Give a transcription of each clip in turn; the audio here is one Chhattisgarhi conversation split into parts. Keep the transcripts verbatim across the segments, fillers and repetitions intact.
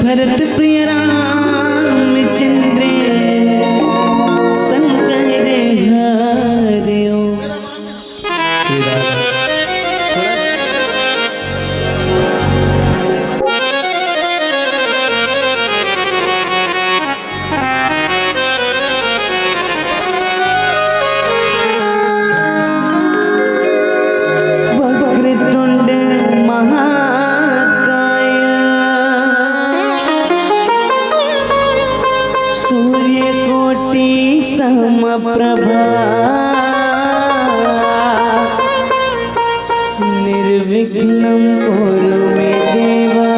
भरत प्रिय रामचंद्र शंकर हरिओ। वक्रतुंड महाकाय, सूर्यकोटि समप्रभा, निर्विघ्नं कुरु मे देवा,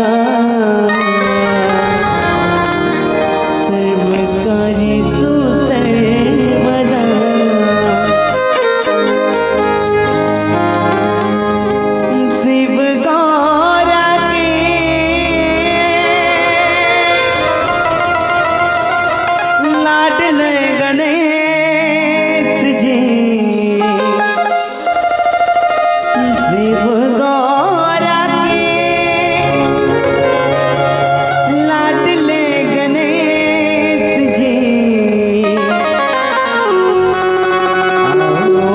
सर्वकार्येषु सर्वदा। शिव गौरा के लाडले गणेश जी, शिव गौरा के लाडले गणेश जी, आओ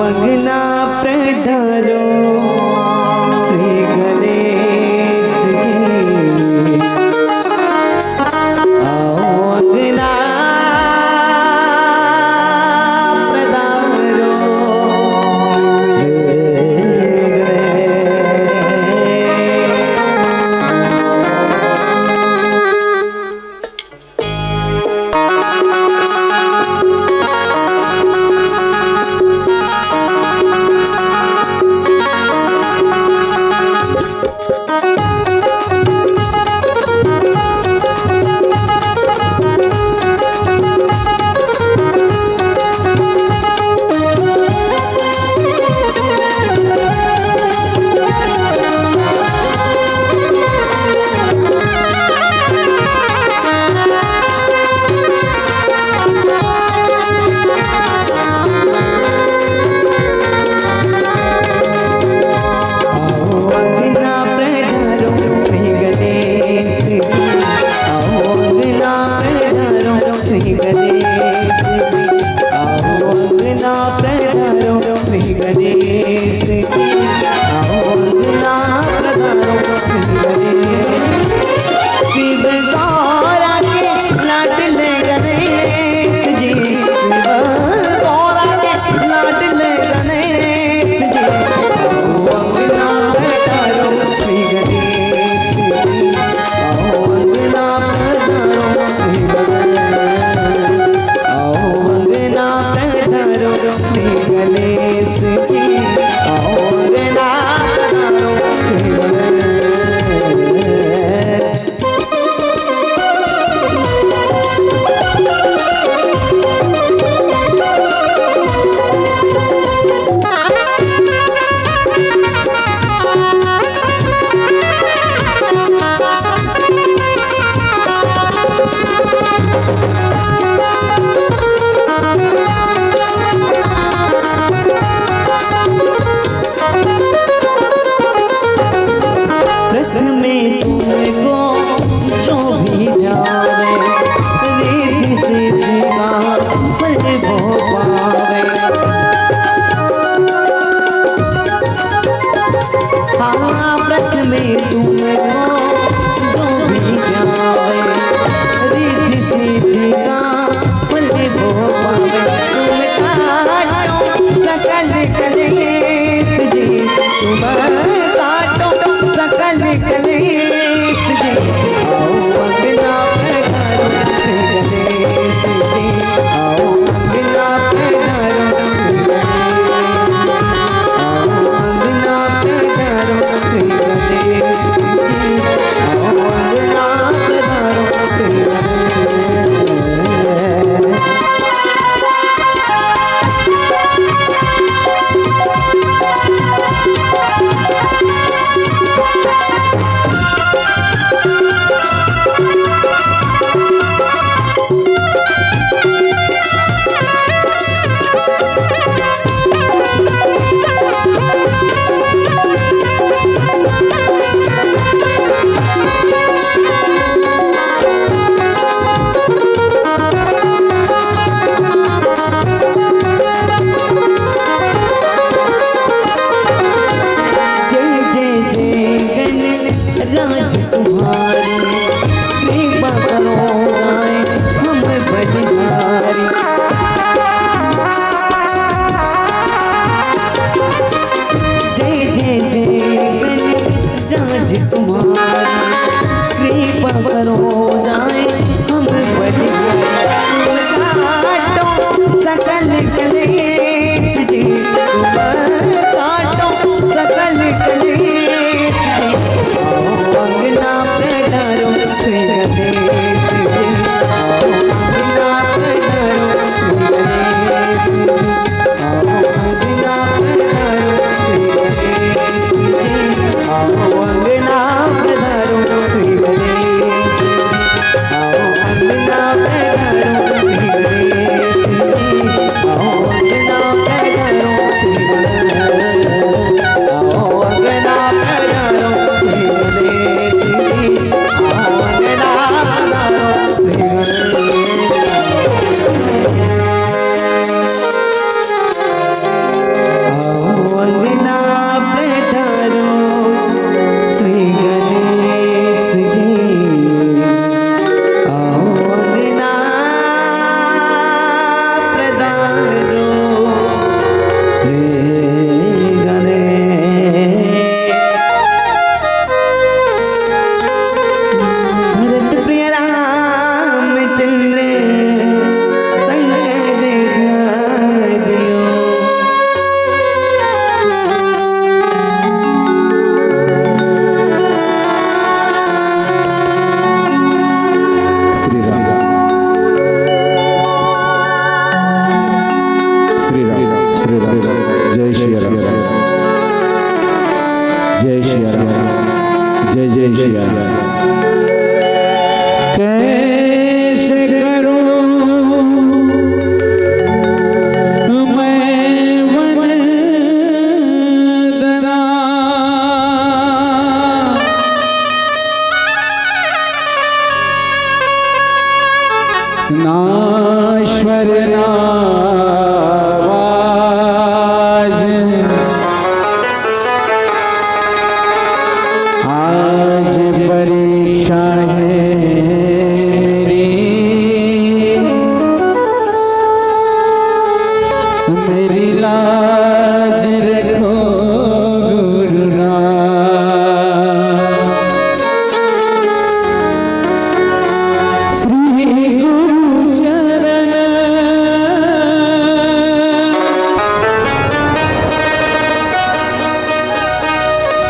अंगना पे डालो श्री गणेश जी। गणेश जी, आओ अंगना पधारो श्री गणेश जी, आओ अंगना पधारो श्री गणेश। शिव गौरा के लाडले गणेश जी, शिव गौरा के लाडले गणेश जी, आओ अंगना पधारो श्री गणेश जी, आओ अंगना पधारो श्री गणेश। नाश्वर नावाज, आज परीक्षा है मेरी, मेरी लाज रखो गुरुनाथ। श्री गुरु चरण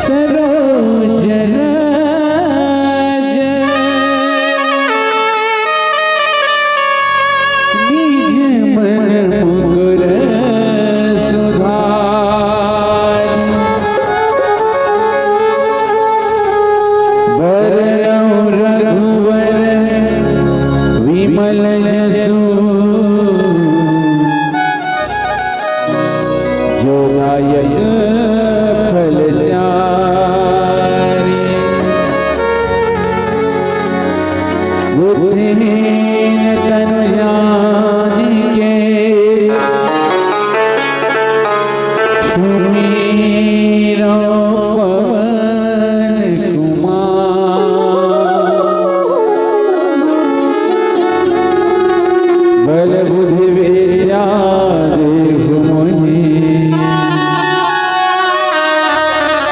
सरोज रज, निज मन मुकुर सुधार। बरनउँ रघुवर विमल जसु, जो दायक फल चारि। बुद्धिहीन तनु जानिके सुमिरउँ पवन कुमार। बल बुद्धि विद्या देहु मोहि,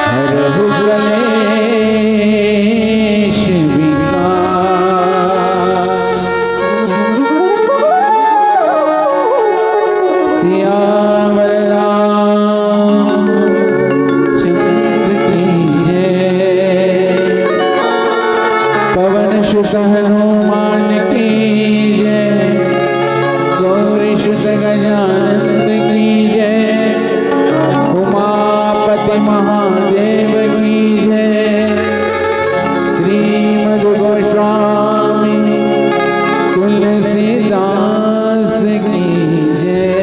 हरहु कलेश विकार। सियावर रामचंद्र की जय। पवन सुत हनुमान की जय। गौरी सुत गजानंद की जय। उमापति महादेव की जय। श्रीमद गोस्वामी तुलसीदास की जय।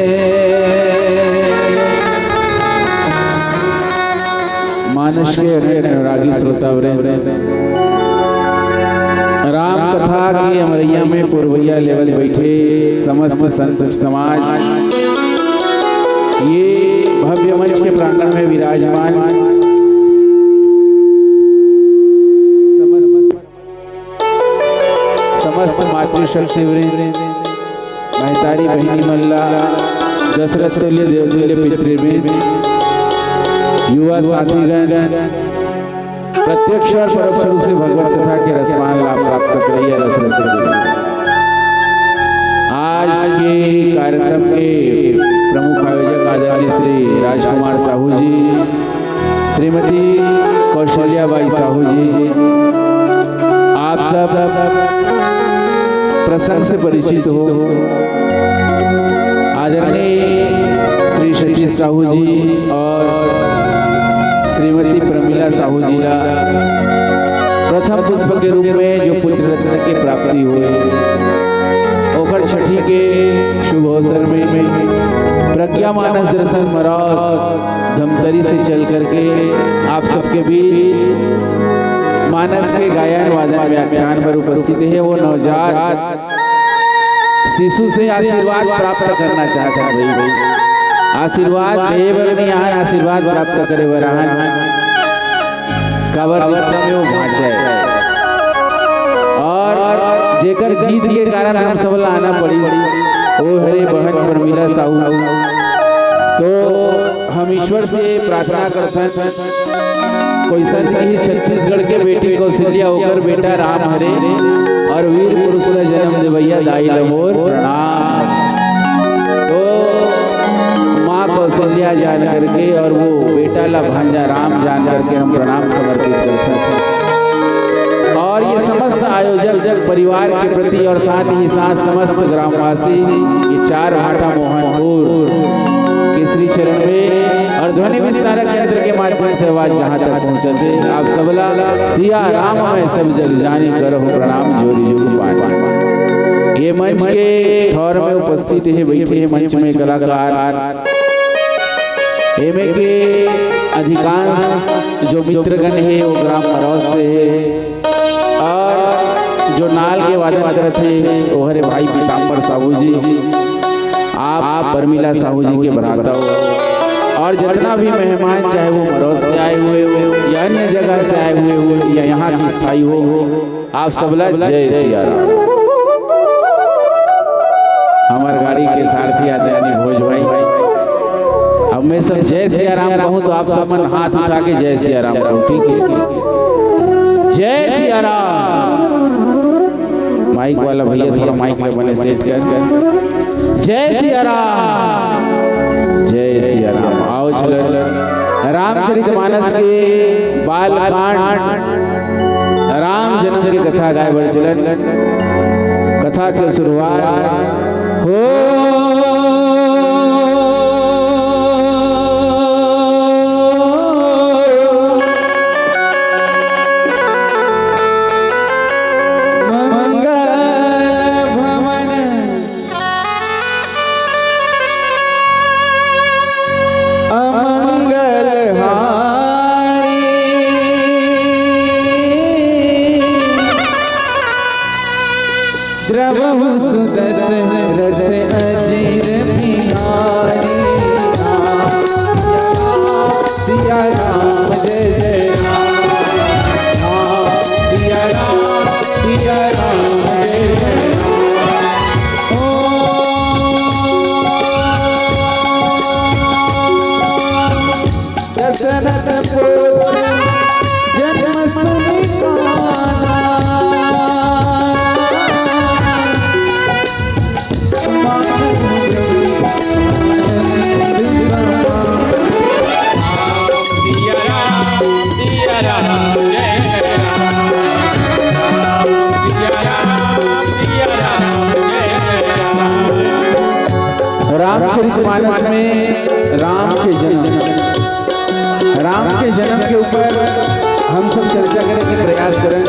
मानस के अनेक अनुरागी श्रोतावृंद, राम कथा के अमरैया में पुरवैया लेवत बैठे समस्त संत समाज, ये भव्य मंच के प्रांगण में विराजमान समस्त, समस्त मातृशक्ति वृंद, महतारी बहिनी मन ला, दशरथ तुल्य देवतुल्य पितृवृंद, युवा साथीगण, प्रत्यक्ष और परोक्ष रूप से भगवत कथा के रसपान लाभ प्राप्त करइया रस रसिक। आज के कार्यक्रम के प्रमुख आयोजक आदरणीय श्री राजकुमार साहू जी, श्रीमती कौशल्या बाई साहू जी, आप सब प्रसंग से परिचित हो। आदरणीय श्री सतीश साहू जी और श्रीमती प्रमिला साहू जी ला प्रथम पुष्प के रूप में जो पुत्र रत्न के प्राप्ति हुई, ओकर छठी के शुभ अवसर में, में प्रज्ञा मानस दर्शन मरौद धमतरी से चल करके आप सबके बीच मानस के गायन वादन व्याख्यान पर उपस्थित है। वो नवजात शिशु से आशीर्वाद प्राप्त करना चाहत हन भाई। आशीर्वाद देहे बर नहीं आहन, आशीर्वाद प्राप्त करे बर आहन। काबर रिश्ता में वो भांचा है। और जेकर जीत के कारण हम सब ला आना पड़ी, वो हरे बहन प्रमिला साहू। तो हम ईश्वर से प्रार्थना करथन, कोइसन ही छत्तीसगढ़ के बेटी कौशल्या ओकर बेटा राम हरे और वीर पुरुष ला जन्म देवैया दाई ला मोर प्रणाम। तो माँ कौशल्या जान करके और वो बेटा ला भांजा राम जान करके हम प्रणाम समर्पित करथन। और ये समस्त आयोजक परिवार के प्रति और साथ ही साथ समस्त ग्रामवासी, ये चार भाटा मोहनपुर के श्री चरण में और ध्वनि विस्तारक यंत्र के माध्यम से आवाज जहां तक पहुंचत हे, आप सबला सिया राम मैं सब जग जानी करहु प्रणाम जोरी जुग पानी। ये मंच के ठौर में उपस्थित हे, बैठे हे मंच में कलाकार, एमे के अधिकांश जो मित्रगण हे वो ग्राम मरौद से हे और जो नाल के वादन करत हे, वो हरे भाई पीताम्बर साहू जी। आप, आप परमिला साहू जी के भ्राता हो। और जितना भी मेहमान, चाहे वो मरौस से आए हुए हो या अन्य जगह से आए हुए हो या यहाँ के स्थायी हो, आप सबला जय सिया राम। हमार गाड़ी के सारथी आदरणीय भोज भाई, अब मैं सब जय सिया राम कहूँ तो आप सब मन हाथ उठा के जय सिया राम कहूँ, ठीक है? जय सिया राम। माइक वाला भैया थोड़ा माइक में बने सेट कर। जय सिया राम, जय सिया राम। आओ चलो, रामचरित मानस के बाल कांड, राम जन्म के कथा गाए बर चलन। कथा के शुरुआत हो। मंगल भवन अमंगल हारी। द्रवहु सुदशरथ अजिर बिहारी। राम सिया राम जय जय राम। राम सिया राम, सिया राम जय जय राम। ओ दशरथ पुत्र जन्म सुनि कान्हा। रामचरित मानस में राम के जन्म, राम के जन्म के ऊपर हम सब चर्चा करे के प्रयास करन।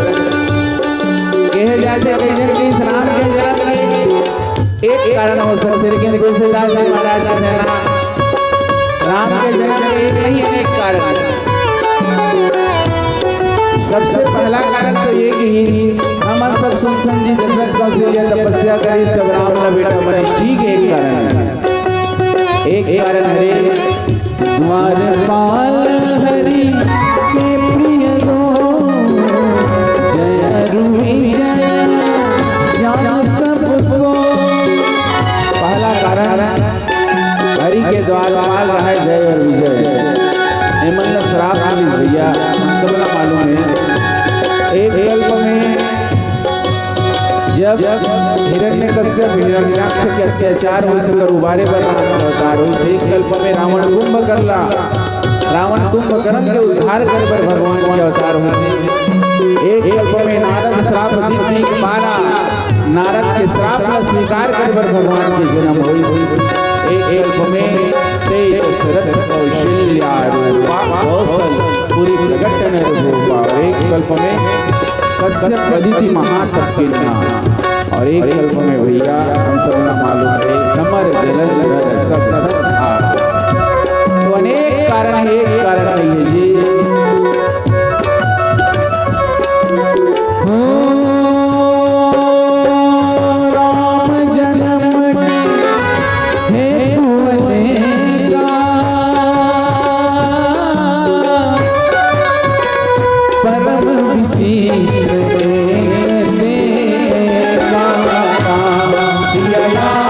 कहे जाथे कई झन कि इस राम के जन्म में एक कारण हो सकथे, लेकिन तुलसीदास जी महाराज का कहना, राम के जन्म में एक नहीं, अनेक कारण है। सबसे पहला कारण तो ये कि हमन सब सुनथन जी दशरथ कौशल्या तपस्या करिस तब राम ला बेटा बने, ठीक है, एक कारण है। एक कारण हरे द्वारपाल हरि के प्रिय दो, जय अरु विजय जान सबको। पहला कारण हरि के द्वारपाल रहे जय और विजय। एमन ला श्राप मिलिस भैया, हम सब ला मालूम है। एक कल्प में जब हिरण्यकश्यप हिरण्याक्ष के अत्याचार होइस, ओकर उबारे बर राम के अवतार होइस। एक कल्प में रावण कुंभकर्ण ला, रावण कुंभकर्ण के उद्धार करे बर भगवान के अवतार होइस। एक कल्प में नारद श्राप दी नहीं पारा, नारद के श्राप ला स्वीकार करे बर भगवान के जन्म होइस। एक कल्प में तेज दशरथ कौशल्या रूपा, कौशलपुरी प्रगट नर भूपा। एक कल्प में कश्यप अदिति महातप के नाम। और एक कल्प में भैया हम सब ला मालूम है, समर जलंधर सब संहार। तो अनेक कारण है, एक कारण नहीं है जी। हो राम जन्म के हेतु अनेका, परम विचित्र देखा। राम सिया राम,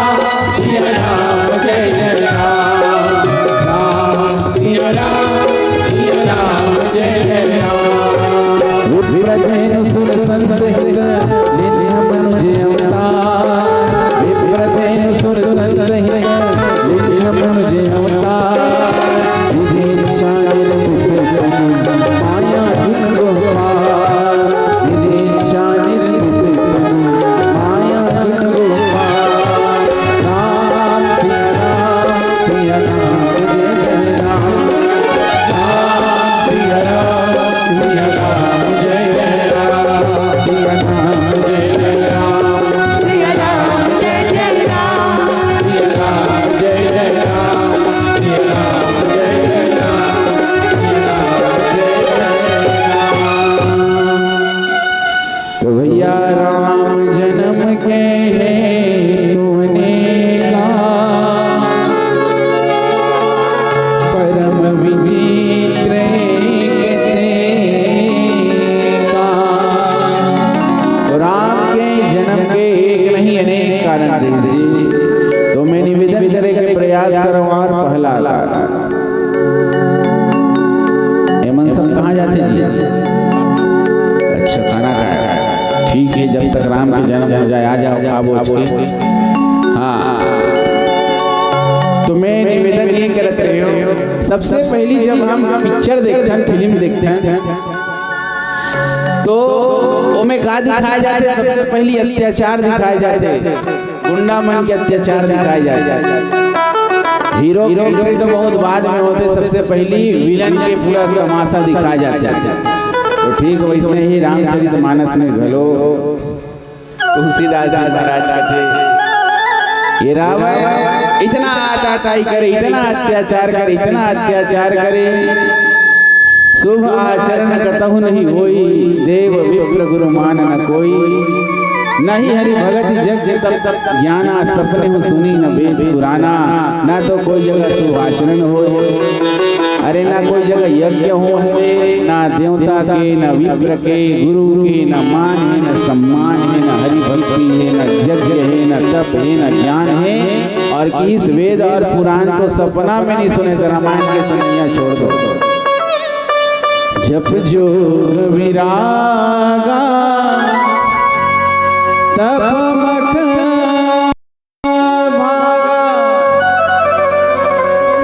तो मैं निवेदन करे के प्रयास करवार पहला आकार। एमन सब कहाँ जाथे जी? अच्छा, खाना खाए। ठीक है, जब तक राम के जन्म हो जाए, आ जाओ, खा बोझ के। हाँ, तो मैं निवेदन ये करत रहे हूँ, सबसे पहली जब हम पिक्चर देखथन, फिल्म देखथन, तो ओमे का दिखाए जाथे? सबसे पहली अत्याचार दिखाए जाथे, गुंडा मन के अत्याचार दिखाए जाथे। हीरो के एंट्री तो बहुत बाद में होथे, सबसे पहली विलन के पूरा तमाशा दिखाए जाथे। तो ठीक वैसने ही रामचरित मानस में घलो तुलसीदास जी महाराज कथे, ये रावण इतना आताताई करे, इतना अत्याचार करे, इतना अत्याचार करे, शुभ आचरण कतहु नहीं होई, देव विप्र गुरु मान न कोई। नहीं हरि भगत जग तप ज्ञाना, सपने हूँ सुनी न वेद पुराना। ना तो कोई जगह शुभ आचरण हो, अरे ना कोई जगह यज्ञ हो, ना देवता के, ना विप्र के, गुरु के ना मान है, ना सम्मान है, ना हरि भक्ति है, ना यज्ञ है, ना तप है, ना ज्ञान है। और किस वेद और पुराण तो सपना में नहीं सुने, तो रामायण के दुनिया छोड़ दो। जप जोग विरागा तप मख भागा,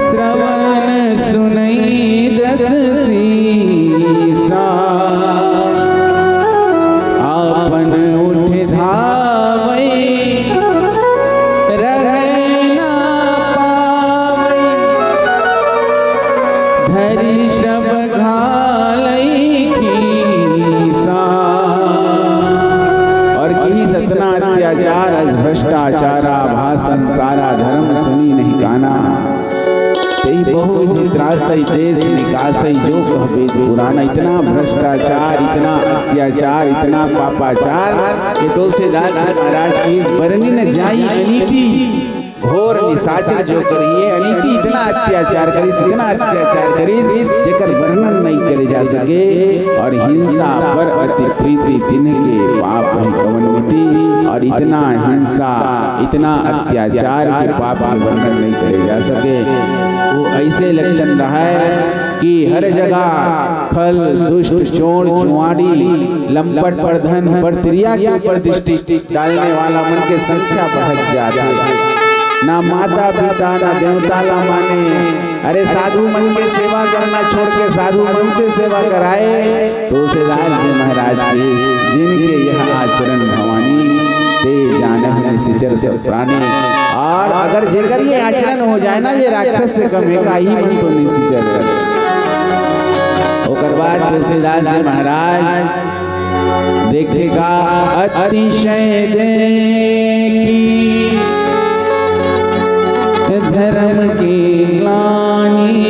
श्रवण सुनई दस सीसा। आपन उठ धावई, रह ना पावई, धरी सब घालई खीसा। और किहिस अतना अत्याचार, अस भ्रष्टाचारा, भाषण सारा, धर्म सुनी नहीं काना। तेहि बहु विधि त्रासई, देश निकासई, जो कह वेद पुराना। इतना भ्रष्टाचार, इतना अत्याचार, इतना पापाचार, ये तुलसीदास जी महाराज की बरनी न जाई अनीति। घोर निशाचर जो करिए अनीति, इतना अत्याचार करिस, इतना अत्याचार करिस, जेकर वर्णन नहीं करे जा सके। और हिंसा पर अति प्रीति, तिन्ह के पाप ही कवन मिटी। और इतना हिंसा, इतना अत्याचार के पाप के वर्णन नहीं करे जा सके। वो ऐसे लक्षण रहा है कि हर जगह खल, दुष्ट, चोर, जुआड़ी, लंपट, परधन, परतिरिया के ऊपर दृष्टि डालने वाला मन के संख्या बढ़त जात हे। ना माता पिता, ना देवता ला माने। अरे साधु मन के सेवा करना छोड़ के साधु मन से सेवा कराए। तुलसीदास जी महाराज के जिनके यह आचरण भवानी, ते जानहु निशिचर सब प्राणी। और अगर जेकर ये आचरण हो जाए ना, ये राक्षस से कम है, काही मन तो निशिचर। ओकर बाद तुलसीदास जी महाराज देखे का अतिशय देखी धर्म की ग्लानि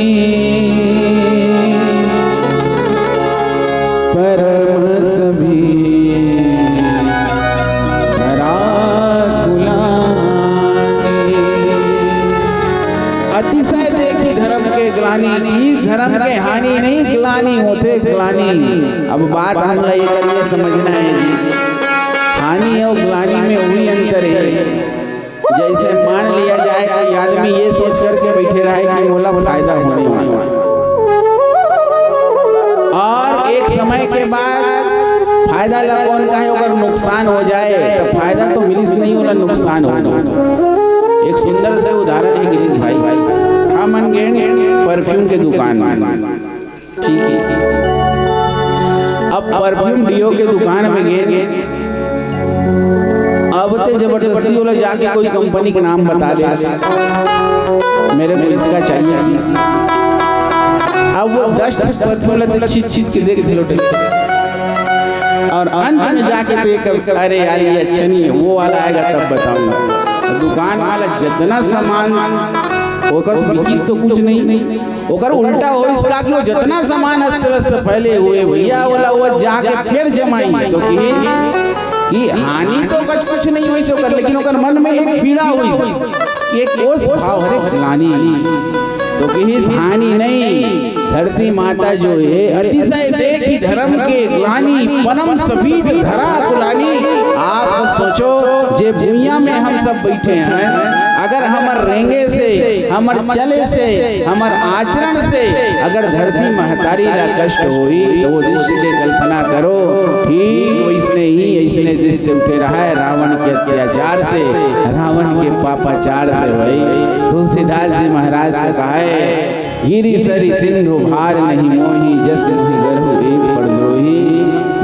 परम सभी धरा कुलानि। अतिशय देखी धर्म के ग्लानि, इस धर्म के हानि नहीं, ग्लानि होथे, ग्लानि। अब बात हम ला ये करिए समझना है जी, हानि और ग्लानि में वही अंतर है। जैसे मान लिया जाए, कोई आदमी ये सोच करके बैठे रहे कि मोला फायदा होने वाला है, और एक समय के बाद फायदा ला कौन कहे, ओकर नुकसान हो जाए, तो फायदा तो मिलिस नहीं, ओला नुकसान हो गया। एक सुंदर से उदाहरण है गिरीश भाई, हमन गेन परफ्यूम के दुकान में, ठीक है, अब परफ्यूम डियो के दुकान में गेन, अब ते जबरदस्ती ओला जाके कोई कंपनी के नाम बता दे, मेरे को इसका चाहिए। अब वो दस ठे परफ्यूम ला ते छींच छींच के देख लो, और अंत में जाके ते कर, अरे यार, ये अच्छा नहीं है, वो वाला आएगा तब बताऊंगा। तो दुकान वाला जितना सामान, ओकर बिकिस तो कुछ नहीं, ओकर उल्टा होइस का कि वो जितना सामान अस्त व्यस्त फैले हुए भैया, ओला वो जाके फिर जमाई। तो कि, कि हानि तो कुछ, कुछ नहीं होइस ओकर, लेकिन ओकर मन में एक पीड़ा होइस, एक ओस भाव, हरे ग्लानि। तो किहिस हानि नहीं, धरती माता जो है, अतिशय देखी धर्म के ग्लानि, परम सभी धरा कुलानि। आप सब सोचो, जे भुइयां में हम सब बैठे हैं, अगर हमर रेंगे से, हमर चले से, हमर आचरण से अगर धरती महतारी ला कष्ट होई, तो वो दृश्य के कल्पना करो। ठीक वैसने ही, ऐसने दृश्य उठे रहा है रावण के अत्याचार से, रावण के पापाचार से। भाई, तुलसीदास जी महाराज से कहा है, "गिरि सरि सिंधु भार नहीं मोही, जस मोहि गर्व एक पड़द्रोही।"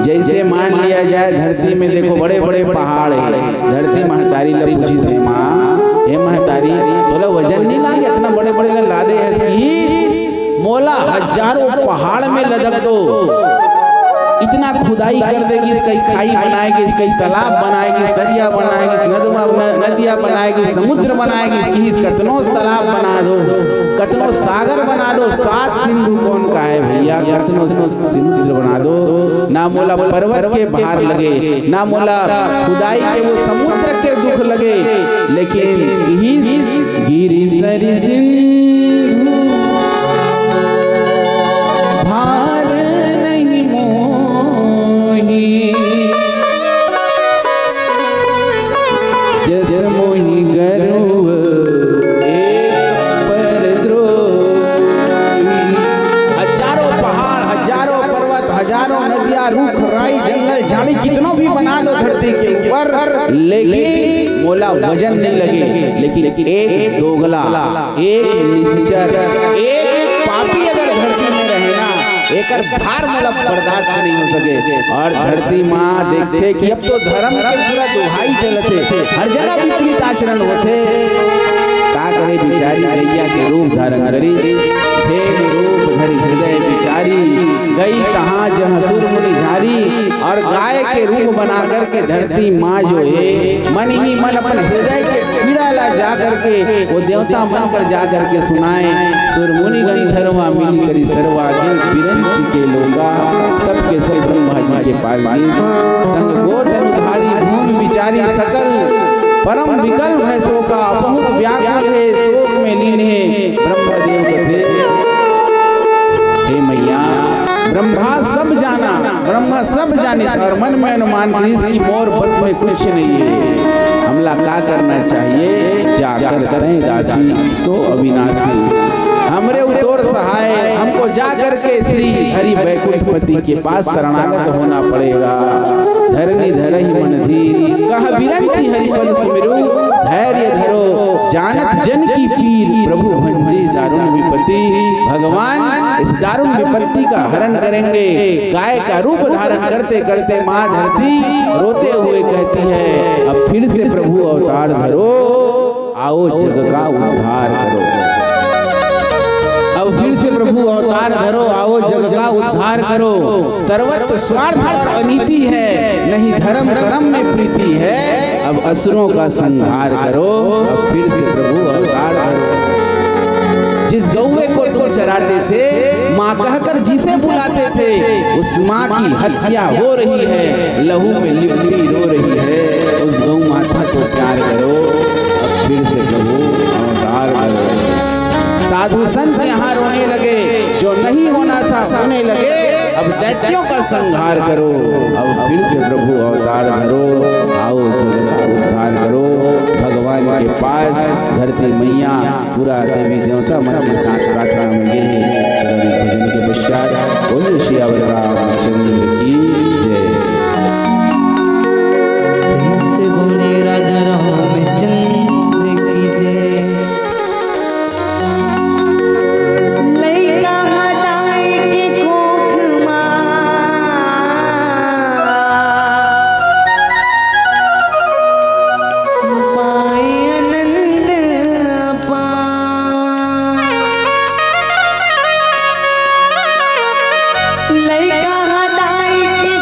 जैसे मान लिया जाए, धरती में देखो, बड़े बड़े पहाड़ है, धरती महतारी ला पूछिस हे, "माँ, हे महतारी, तोला वजन नहीं लागे, इतना बड़े बड़े ला लादे है?" मोला हजारों पहाड़ में लदक दो, इतना खुदाई कर देगिस, कहीं खाई बनाएगिस, कहीं तालाब बनाएगिस, दरिया बनाएगिस, नदवा, न-, नदिया बनाएगिस, समुद्र बनाएगिस, किहिस कतनो तालाब बना दो, कतनो सागर बना दो, सात सिंधु कौन का है भैया, कतनो समुद्र बना दो, ना मोला पर्वत के भार लगे, ना मोला खुदाई के वो समुद्र के दुख लगे, लेकिन किहिस गिरि सरि सिंधु भार नहीं मोही, जस मोहि गर्व एक पड़द्रोही। हजारों पहाड़, हजारों पर्वत, हजारों नदियां, रुख, राई, जंगल, झाड़ी, कितनो भी बना दो धरती के ऊपर, लेकिन मोला वजन नहीं लगे, लेकिन एक दोगला, एक निश्चर, एक पापी अगर धरती में रहे ना, एकर भार मोला बर्दाश्त नहीं हो सके। और धरती माँ देखथे कि अब तो धर्म के पूरा दुहाई चलथे, हर जगह विपरीत आचरण होथे। का करे बिचारी, गैया के रूप धारण करी, भेड़ रूप धरि हृदय बिचारी, गई तहाँ जहाँ सुर मुनि झारी। और गाय के रूप बना करके धरती माँ जो है, मन ही मन अपन हृदय के पीड़ा ला जा करके, वो देवता मन कर जा करके सुनाए। सुर मुनि गंधर्वा मिल करी सरवा, गिर बिरंच के लोका, सबके सब ब्रह्मा जी के पास गई। संग गोत अनुधारी भूमि बिचारी, सकल परम विकल भय शोका, बहुत व्याकुल है शोक में लीन है। ब्रह्मदेव कथे, हे मैया, ब्रह्मा सब जाना, ब्रह्मा सब जानिस और मन में अनुमान करिस कि मोर बस में कुछ नहीं है। हमला का करना चाहिए? जाकर तैं दासी सो अविनाशी। हमरे उतोर सहाय, हमको जा करके श्री हरि बैकुंठपति के पास शरणागत होना पड़ेगा। धरनी धरहि मन धीर, कह बिरंचि हरि पद सुमिरु। धैर्य धरो, जानत जन की पीर, प्रभु भंजे दारुण विपत्ति। भगवान इस दारुण विपत्ति का हरण करेंगे। गाय का रूप धारण करते करते माँ धरती रोते हुए कहती है, अब फिर से प्रभु अवतार धरो, आओ जग का उद्धार करो। अब फिर से प्रभु अवतार धरो, आओ जग का उद्धार करो। सर्वत्र स्वार्थ और अनीति है, नहीं धर्म कर्म में प्रीति है। अब असुरों का संहार करो, अब फिर से प्रभु अवतार धरो। जिस गौवे को तुम चराते थे, माँ कहकर जिसे बुलाते थे, उस माँ की हत्या हो रही है, लहू में लिपटी रो रही है। उस गौ माता को प्यार करो, अब फिर से प्रभु अवतार करो। साधु संत यहाँ रोने लगे, जो नहीं होना था होने लगे। अब दैत्यों का संहार करो, अब फिर से प्रभु अवतार धरो, आओ जग का उद्धार करो। भगवान के पास धरती मैया पूरा देवी देवता मन के साथ प्रार्थना में गे हे। चरण भजन के पश्चात बोलिए सियावर रामचंद्र की जय। प्रेम से बोले राजा रामचंद्र की जय। लइका ह दाई के कोख मा, पाए आनंद अपार। लइका ह दाई के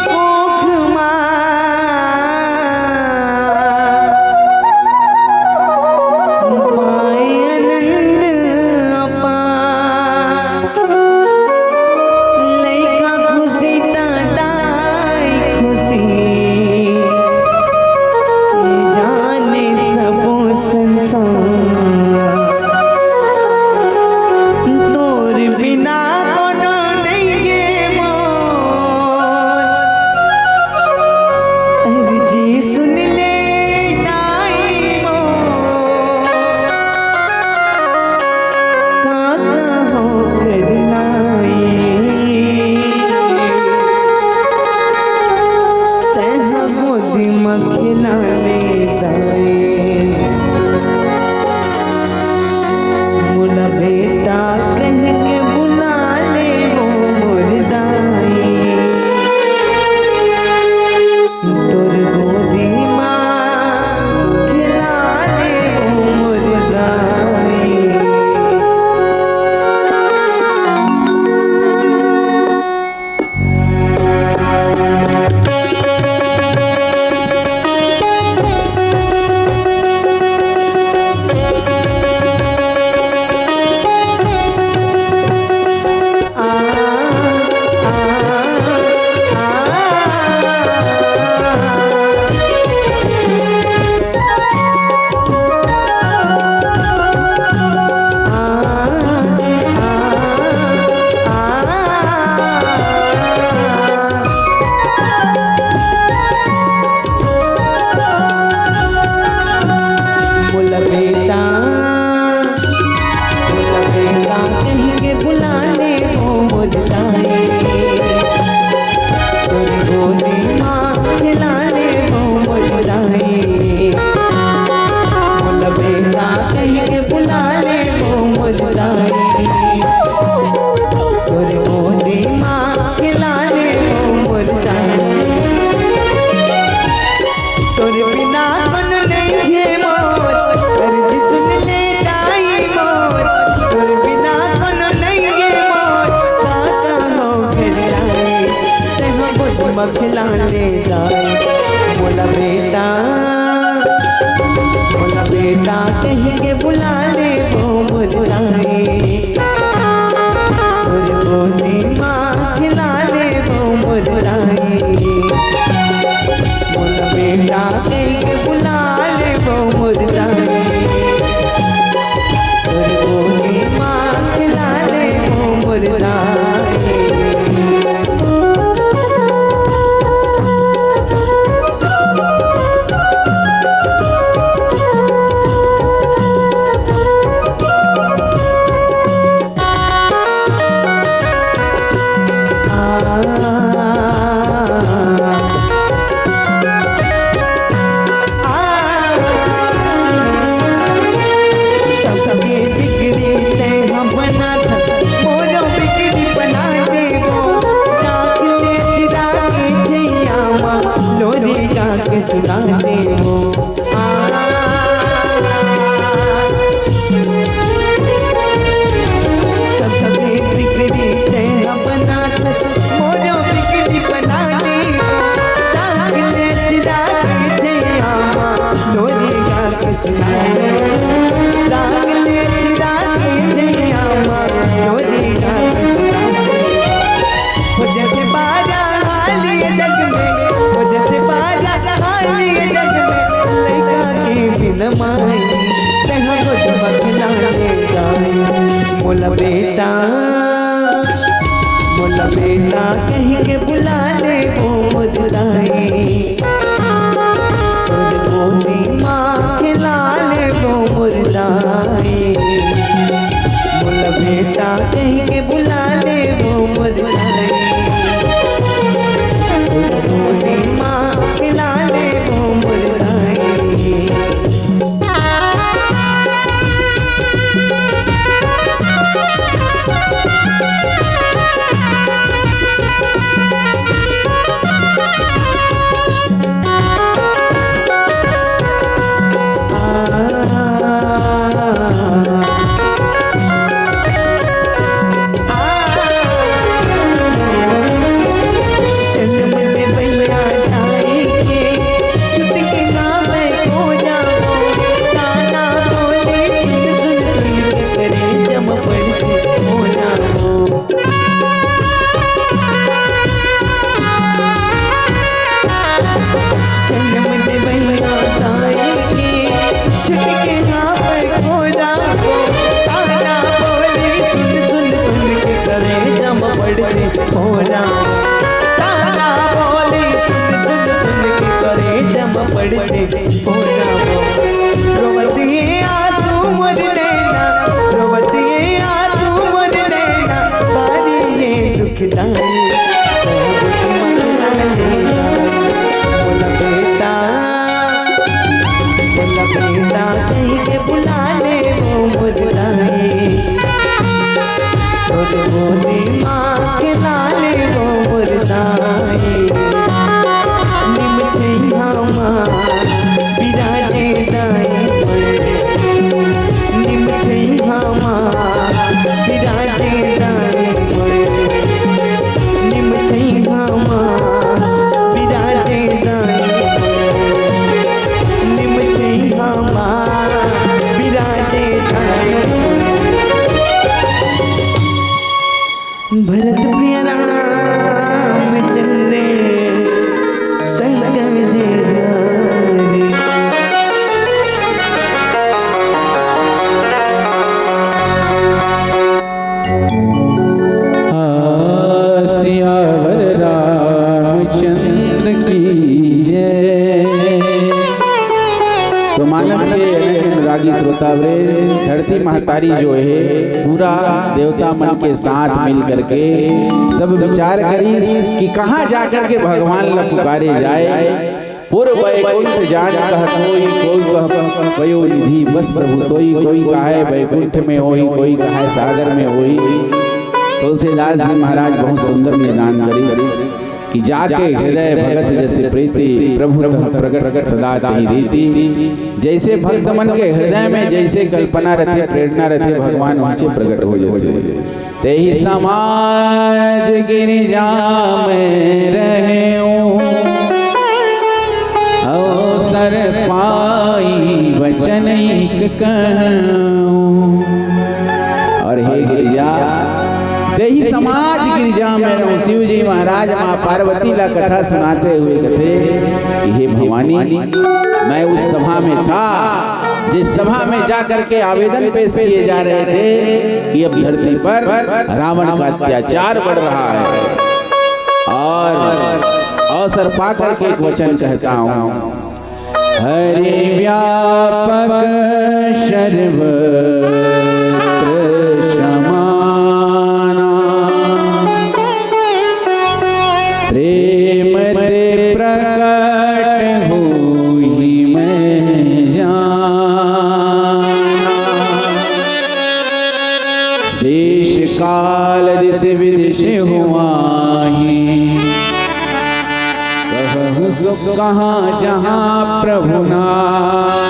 बुला ले वो मोर दाई, तोर गोदी माँ खिला ले वो मोर दाई, मोर बेटा कह के बुला ले वो मोर दाई, तोर गोदी माँ खिला ले वो मोर दाई। सबके बिगड़ी तैं ह बनाथस, मोरो बिगड़ी बना देबो। राख ले चिरा के छैया मा, लोरी गा के सुना देबो। सबके बिगड़ी तैं ह बनाथस, मोरो बिगड़ी बना देबो। राख ले चिरा के छैया मा, लोरी गा के सुना देबो। राख ले चिरा के छैया मा, लोरी गा के सुना देबो। हो जथे बाजा हाली जग में, हो जथे बाजा हाली जग में, लइका के बिन माई, तैं ह गोद म खिला ले दाई। मोला बेटा, मोला बेटा कह के बुला ले वो मोर दाई, तोर गोदी माँ खिला ले वो मोर दाई। मोला बेटा कह के बुला ले वो मोर दाई, तोर गोदी माँ खिला ले वो मोर दाई। भरत प्रिय रामचंद्र संग विजय धारी। आ, सियावर रामचंद्र की जय। तो मानस के अनेक अनुरागी श्रोतावृंद, धरती महतारी जो है, पूरा देवता मन के साथ मिल करके सब विचार करिस कि कहाँ जाकर के भगवान ला पुकारे जाए। पूर्व बैकुंठ जान कह कोई, कोई कह पयो निधि बस प्रभु सोई, कोई कहे बैकुंठ में होई, कोई कहे सागर में होई। तुलसीदास जी महाराज बहुत सुंदर निदान करिस कि जाके हृदय भगत जैसे प्रीति, प्रभु तह प्रगट सदा तही रीति। जैसे भक्त मन के हृदय में जैसे कल्पना रहते, प्रेरणा रहते, भगवान वहीं से प्रगट हो जाते। तेहि समाज गिरिजा में रहूं, अवसर पाई वचन एक कहूँ। और हे गिरिजा, तेही समाज गिरिजा में रहूँ। शिव जी महाराज माँ पार्वती ला कथा सुनाते हुए कथे कि हे भवानी, मैं उस सभा में था जिस सभा में जा करके आवेदन पेश किए जा रहे थे कि अब धरती पर रावण का अत्याचार बढ़ रहा है। और अवसर पा करके एक वचन कहता हूँ, हरि व्यापक सर्वत्र समाना, प्रेम ते प्रकट होई मैं जाना। देश काल दिस विदिश हुआ ही, कहूँ सुख कहाँ जहाँ प्रभु नाई।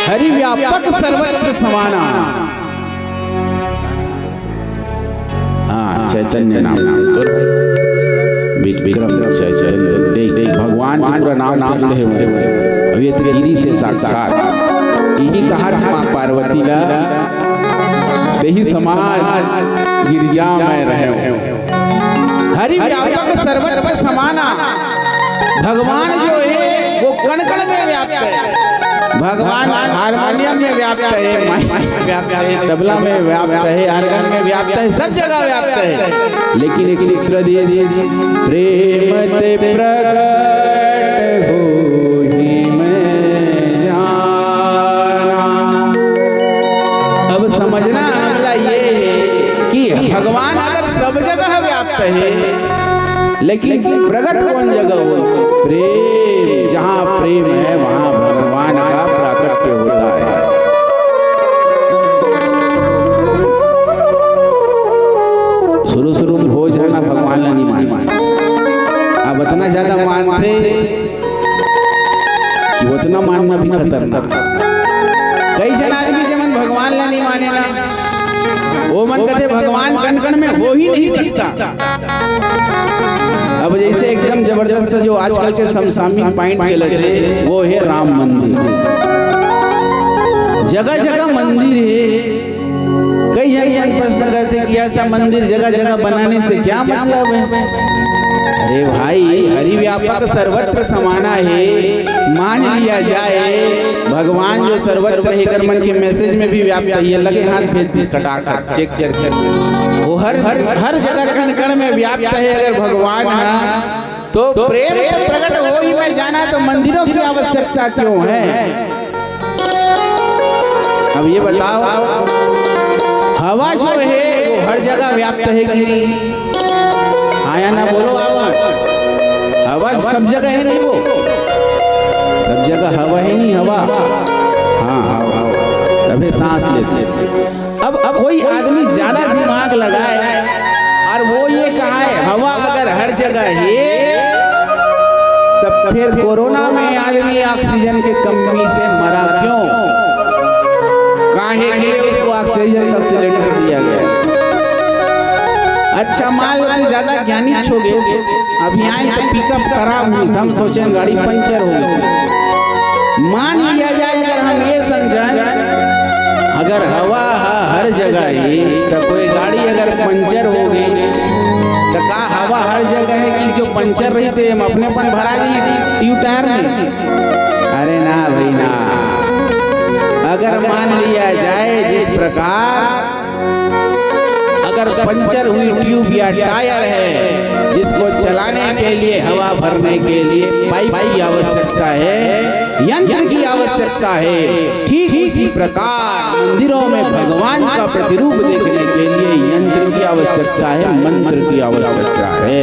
हरि व्यापक सर्वत्र समाना। हाँ, चैतन्य नाम। विक्रम चैतन्य। देख, देख, भगवान के पूरा नाम सुन ले हुए। अब ये तो गिरी से साक्षात। यही कहा था माँ पार्वती ला, तेही समाज गिरिजा में रहे। हरि व्यापक सर्वत्र समाना। भगवान जो है वो कण कण में व्याप्त है। भगवान हारमोनियम में व्याप्त है, माइक में व्याप्त है, तबला में व्याप्त है, आर्गन में व्याप्त है, सब जगह व्याप्त है। लेकिन एक सूत्र दिस, प्रेम ते प्रगट होई मैं जाना। अब समझना हमला ये है कि भगवान अगर सब जगह व्याप्त है, लेकिन प्रगट कौन जगह हो? प्रेम, जहाँ प्रेम है, वहाँ भगवान का प्राकट्य होता है। शुरू शुरू में हो जाना भगवान ला नहीं मानना। अब इतना ज्यादा मानते कि उतना मानना भी खतरनाक। कई जन आदमी जेमन भगवान ला नहीं माने ना, वो मन कहते भगवान कण कण में हो ही नहीं सकता। अब जैसे एकदम जबरदस्त जो आजकल के समसामयिक पॉइंट चलत हे, वो है राम मंदिर। जगह जगह मंदिर है। कई जन मन प्रश्न करते कि ऐसा मंदिर जगह जगह बनाने से क्या मतलब है? अरे भाई, हरि व्यापक सर्वत्र समाना है, मान लिया जाए। भगवान जो सर्वत्र है, एकर मन के मैसेज में भी व्याप्त है, ये लगे हाथ भेज दिस खटाखट, चेक करके। वो हर, हर, हर जगह कण कण में व्याप्त है। अगर भगवान है तो प्रेम से प्रकट होई मैं जाना, तो मंदिरों की आवश्यकता क्यों है? अब ये बताओ, हवा जो है वो हर जगह व्याप्त है कि नहीं? हाँ या ना बोलो आप। हवा सब जगह है नहीं, वो सब जगह हवा है नहीं, हवा। हाँ, हाँ, हाँ। तभी सांस लेते। अब, अब कोई आदमी ज्यादा दिमाग लगाए और वो ये कहा है, हवा अगर हर जगह है, तब फिर कोरोना में आदमी ऑक्सीजन की कमी से मरा क्यों? काहे के लिए उसको ऑक्सीजन का सिलेंडर दिया गया? अच्छा, मान लो, ज्यादा ज्ञानी हो गए, अभी आए तो पिकअप खराब हुई, हम सोचे गाड़ी पंचर हो गई। मान लिया जाए, अगर हम ये समझन, अगर हवा ह-, हर जगह है, तो कोई गाड़ी अगर पंचर हो गई, तो का हवा हर जगह है कि जो पंचर रही थे, हम अपने पन भरा ली ट्यूब टायर में? अरे ना भाई ना। अगर मान लिया जाए, जिस प्रकार अगर पंचर हुई ट्यूब या टायर है, जिसको चलाने के लिए, हवा भरने के लिए पाइप की आवश्यकता है, यंत्र की आवश्यकता है, ठीक उसी प्रकार मंदिरों में भगवान का प्रतिरूप देखने के लिए यंत्र की आवश्यकता है, मंत्र की आवश्यकता है।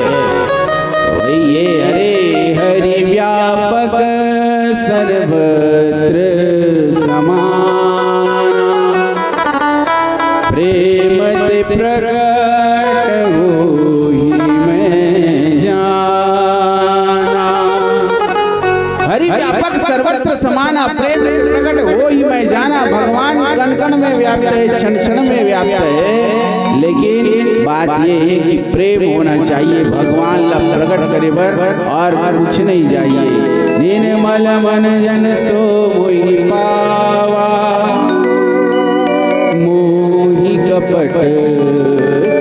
वही ये हरे हरि व्यापक सर्वत्र समाना, प्रेम ते प्रकट होई मैं जाना। हरि व्यापक सर्वत्र समाना, प्रेम ते प्रकट होई मैं जाना। भगवान कण कण में व्याप्त है, क्षण क्षण में व्याप्त है, लेकिन बात ये है कि प्रेम होना चाहिए भगवान ला प्रकट करे बर, और कुछ नहीं चाहिए। निर्मल मन जन सो मोहि पावा, मोहि कपट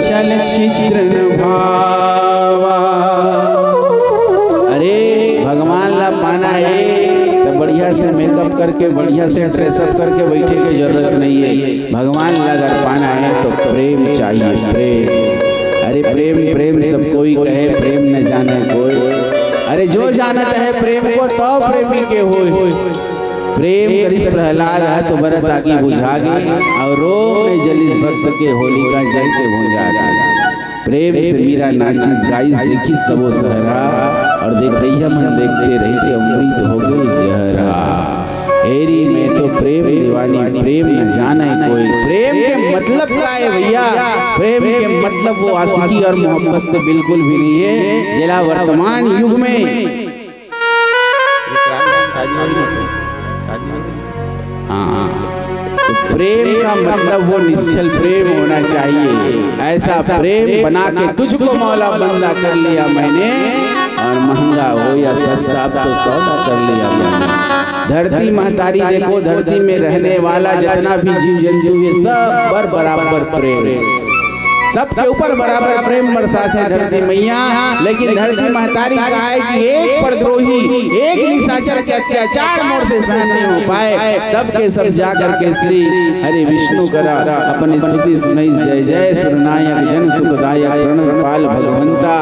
छल छिद्र न भावा। अरे, भगवान ला पाना हे त बढ़िया से मेकअप करके, बढ़िया से ड्रेसअप करके बैठे के जरूरत नहीं है। भगवान ला अगर पाना है तो प्रेम चाहिए, प्रेम। अरे प्रेम, प्रेम सब कोई कहे, प्रेम न जाने कोई। अरे जो जानत है प्रेम को, तो प्रेमी के होय। प्रेम करिस प्रहलाद ह तो बरत आगी बुझा गे, और रोग में जलिस भक्त के होलिका जल के भुंजा गे। प्रेम से मीरा नाचिस गाइस, देखिस सबो सहरा, और देखइया मन देखते रहिगे अमृत हो गे जहरा। एरी में तो प्रेम दीवानी, प्रेम न जाने कोई। प्रेम के मतलब का है भैया? प्रेम के मतलब वो आशिकी और मोहब्बत से बिल्कुल भी नहीं है, जेला वर्तमान युग में हाँ, तो प्रेम का मतलब वो निश्छल प्रेम होना चाहिए। ऐसा प्रेम बना के तुझको मौला बंदा कर लिया मैंने, और महंगा हो या सस्ता अब तो सौदा कर लिया मैंने। धरती महतारी देखो, धरती में रहने वाला जितना भी जीव जंतु है, सब पर बराबर प्रेम, सबके ऊपर बराबर प्रेम बरसाथे धरती मैया। लेकिन धरती महतारी का है कि एक परद्रोही, एक निशाचर के अत्याचार मोर से सहन नहीं हो पाए। सबके सब जा करके श्री हरि विष्णु करा अपन स्तुति सुनाइस। जय जय सुरनायक जन सुखदायक प्रणतपाल भगवंता,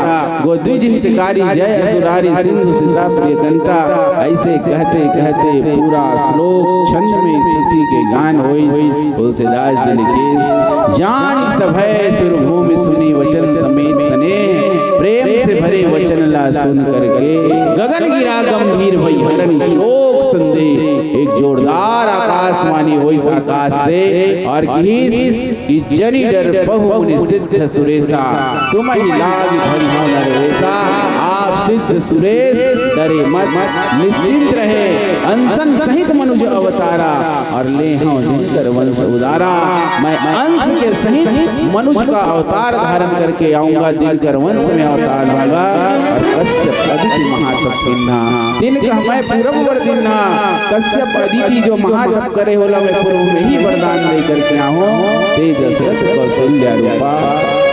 गो द्विज हितकारी जय असुरारी सिंधु सुता प्रिय कंता। ऐसे कहते कहते पूरा श्लोक छंद में स्तुति के गान होइस। तुलसीदास जी लिखिस, जान सभय सुरभूमि सुनि वचन समेत सनेह, प्रेम से भरे वचन ला सुन करके गगन गिरा गंभीर भई हरन शोक संदेह। एक जोरदार आकाशवाणी होइस आकाश से और किहिस कि जनि डरपहु मुनि सिद्ध सुरेसा, तुम्हि लाग धरि हौं नर वेसा। आप सिद्ध सुरेश डरे मत, निश्चिंत रहे, अंसन सहित मनुज अवतारा, और लेहौं दिनकर वंश उदारा। मैं अंस के सहित मनुज का अवतार धारण करके आऊंगा, दिनकर वंश में अवतार लूंगा। और कश्यप अदिति महातप कीन्हा, तिनकह मैं पूरब वर दीन्हा। कश्यप अदिति जो महातप करे ओला मैं पूर्व में ही वरदान दे करके आहूं। ते दशरथ कौशल्या रूपा,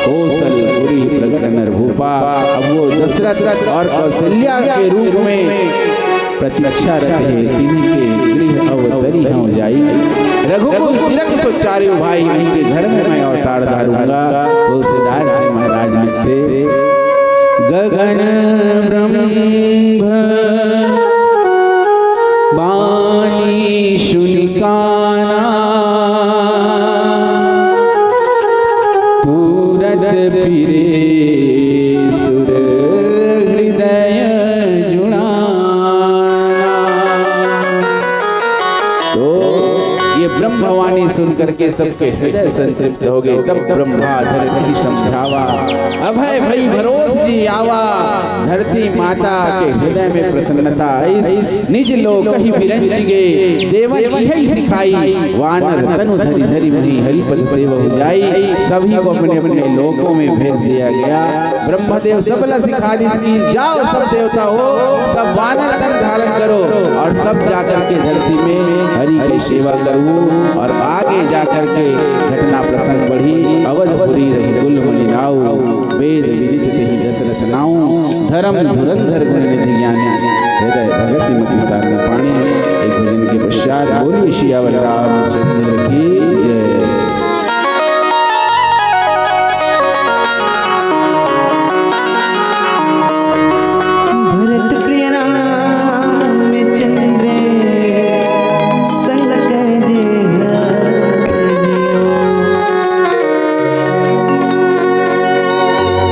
कौशलपुरी प्रगट नर भूपा। अब वो दशरथ और कौशल्या के रूप में प्रतीक्षारत हे, तिनके गृह अवतरी हौं जाई। रघुकुल तिलक सो चारिउ भाई, उनके घर में मैं अवतार धारूंगा। तुलसीदास जी महाराज लिखथे, गगन ब्रह्म बानी सुनि काना, पूरत फिरे सुर हृदय जुड़ाना। तो ये ब्रह्मवाणी सुन करके सबके हृदय संतृप्त हो गए। तब ब्रह्मा धरती समझावा, अभय भई भरोस जी आवा। धरती माता के हृदय में प्रसन्नता आई। निज लोक ही विरंच गे, देवन इहै सिखाई। वानर तनु धरि धरि मही, हरि पद सेवहु जाई। सभी को अपने अपने लोकों में भेज दिया गया। ब्रह्मदेव सबला सिखा दिस कि जाओ सब देवता हो, सब वानर तन धारण करो और सब जाकर के धरती में हरि की सेवा करो। और आगे जाकर के घटना प्रसंग बढ़ी। अवधपुरी रघुकुल मणि नाऊ, वेद विदित तेहि दशरथ नाऊ। धर्म धुरंधर गुण निधि ज्ञानी, हृदय भगति मति साधन पानी। एक भजन के पश्चात बोलिए सियावर रामचंद्र की जय। भरत प्रिय रामचंद्र संग कह दे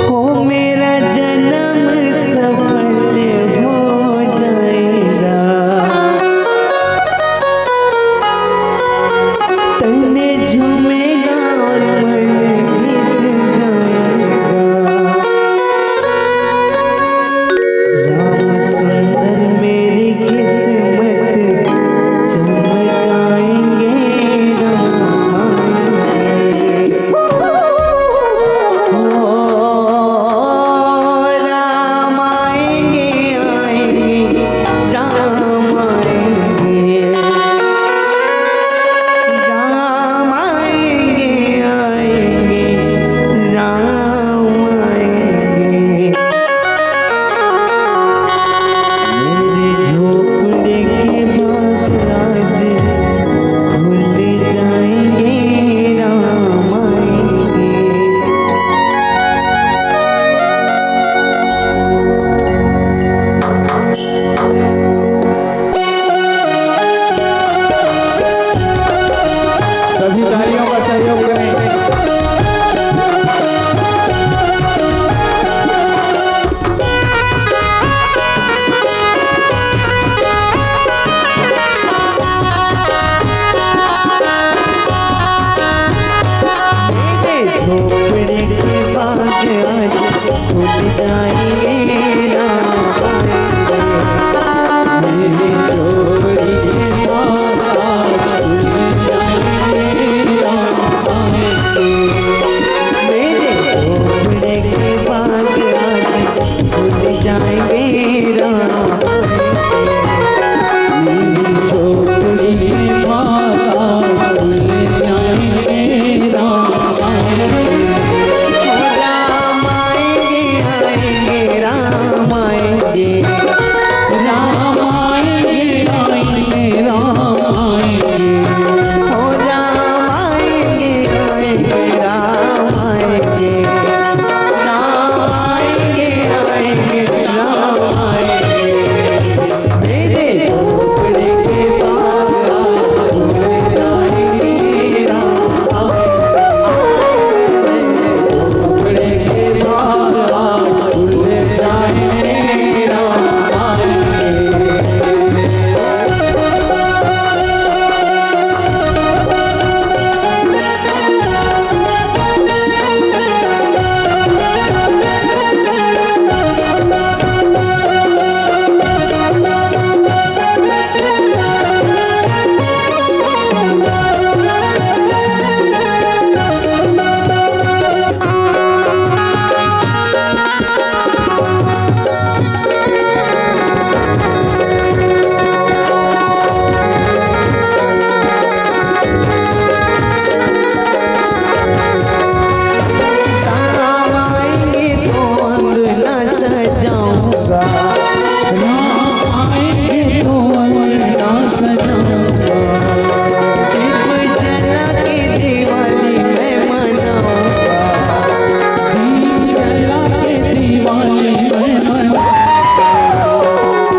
हो मेरा जन्म सफल हो जाएगा। मनाऊंगा। दीप जला के दिवाली मैं मनाऊंगा। दीप जला के दिवाली मैं मनाऊंगा।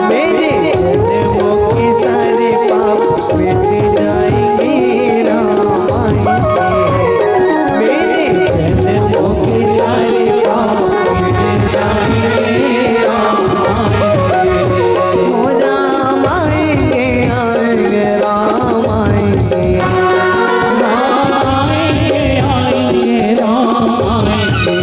मेरे जन्मों के सारे पाप मिट जाएंगे राम आएंगे। मेरे जन्मों के सारे पाप मिट जाएंगे राम आएंगे। ओ राम आएंगे, आएंगे राम आएंगे। राम आएंगे, आएंगे राम आएंगे।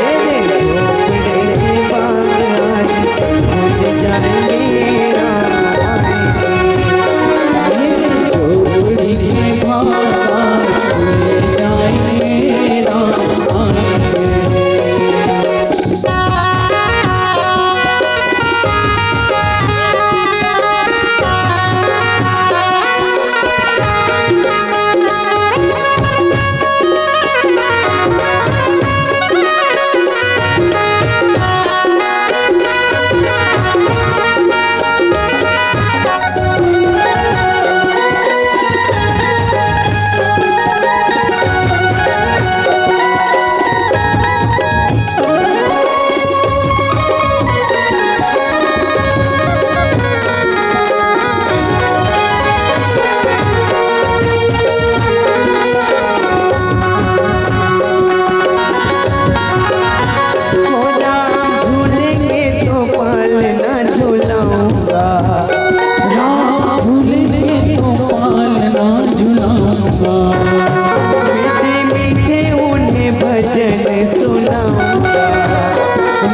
मेरे झोपड़े के बाग आज खुल जाएंगे राम आएंगे। मेरे झोपड़ी के बाग आज खुल जाएंगे राम आएंगे। झूलेंगे तो पालना झुलाऊंगा। राम भूलेंगे तो पालना झुलाऊंगा। मीठे मीठे उन्हें भजन सुनाऊंगा।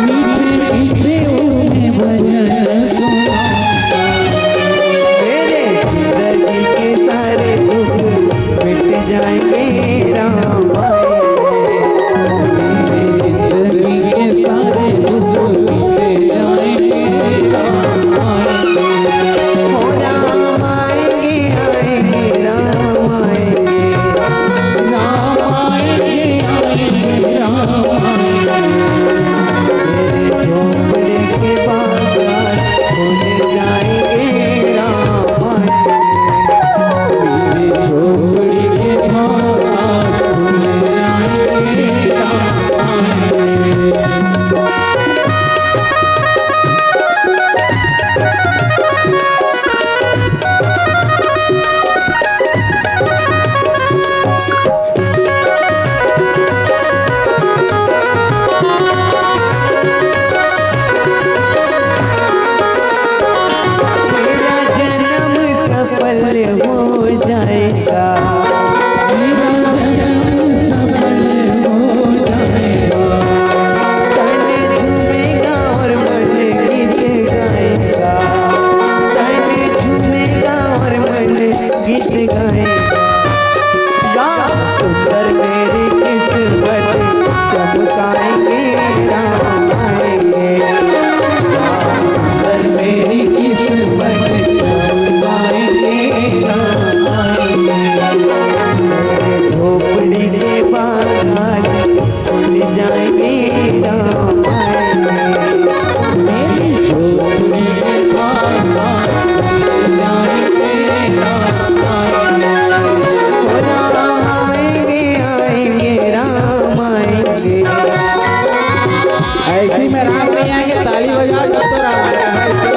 मीठे मीठे उन्हें भजन सुनाऊंगा। मेरे जिंदगी के सारे दुख मिट जाएंगे राम आएंगे। जिंदगी के सारे दुख मिट जाएंगे राम आएंगे। ओ राम आएंगे, आएंगे राम आएंगे। राम आएंगे, आएंगे राम आएंगे। मेरे झोपड़े के बाग आज खुल जाएंगे राम आएंगे। मेरे झोपड़ी के बाग आज खुल जाएंगे राम आएंगे। मेरा जन्म सफल हो जाएगा। मेरा जन्म सफल हो जाएगा। तन झूमेगा और मन गीत गाएगा। तन झूमेगा और मन गीत गाएगा। या सुंदर मेरी किस्मत चमकाएंगे राम आएंगे। या सुंदर मेरी किस्मत चमकाएंगे राम आएंगे। मेरे झोपड़ी के बाग आज खुल जाएंगे राम आएंगे। मेरी झोपड़ी के बाग आज खुल जाएंगे राम आएंगे। ओ राम आएंगे, आएंगे राम आएंगे। ऐसी में राम नहीं आएंगे, ताली बजाओ, जब तो राम आएंगे।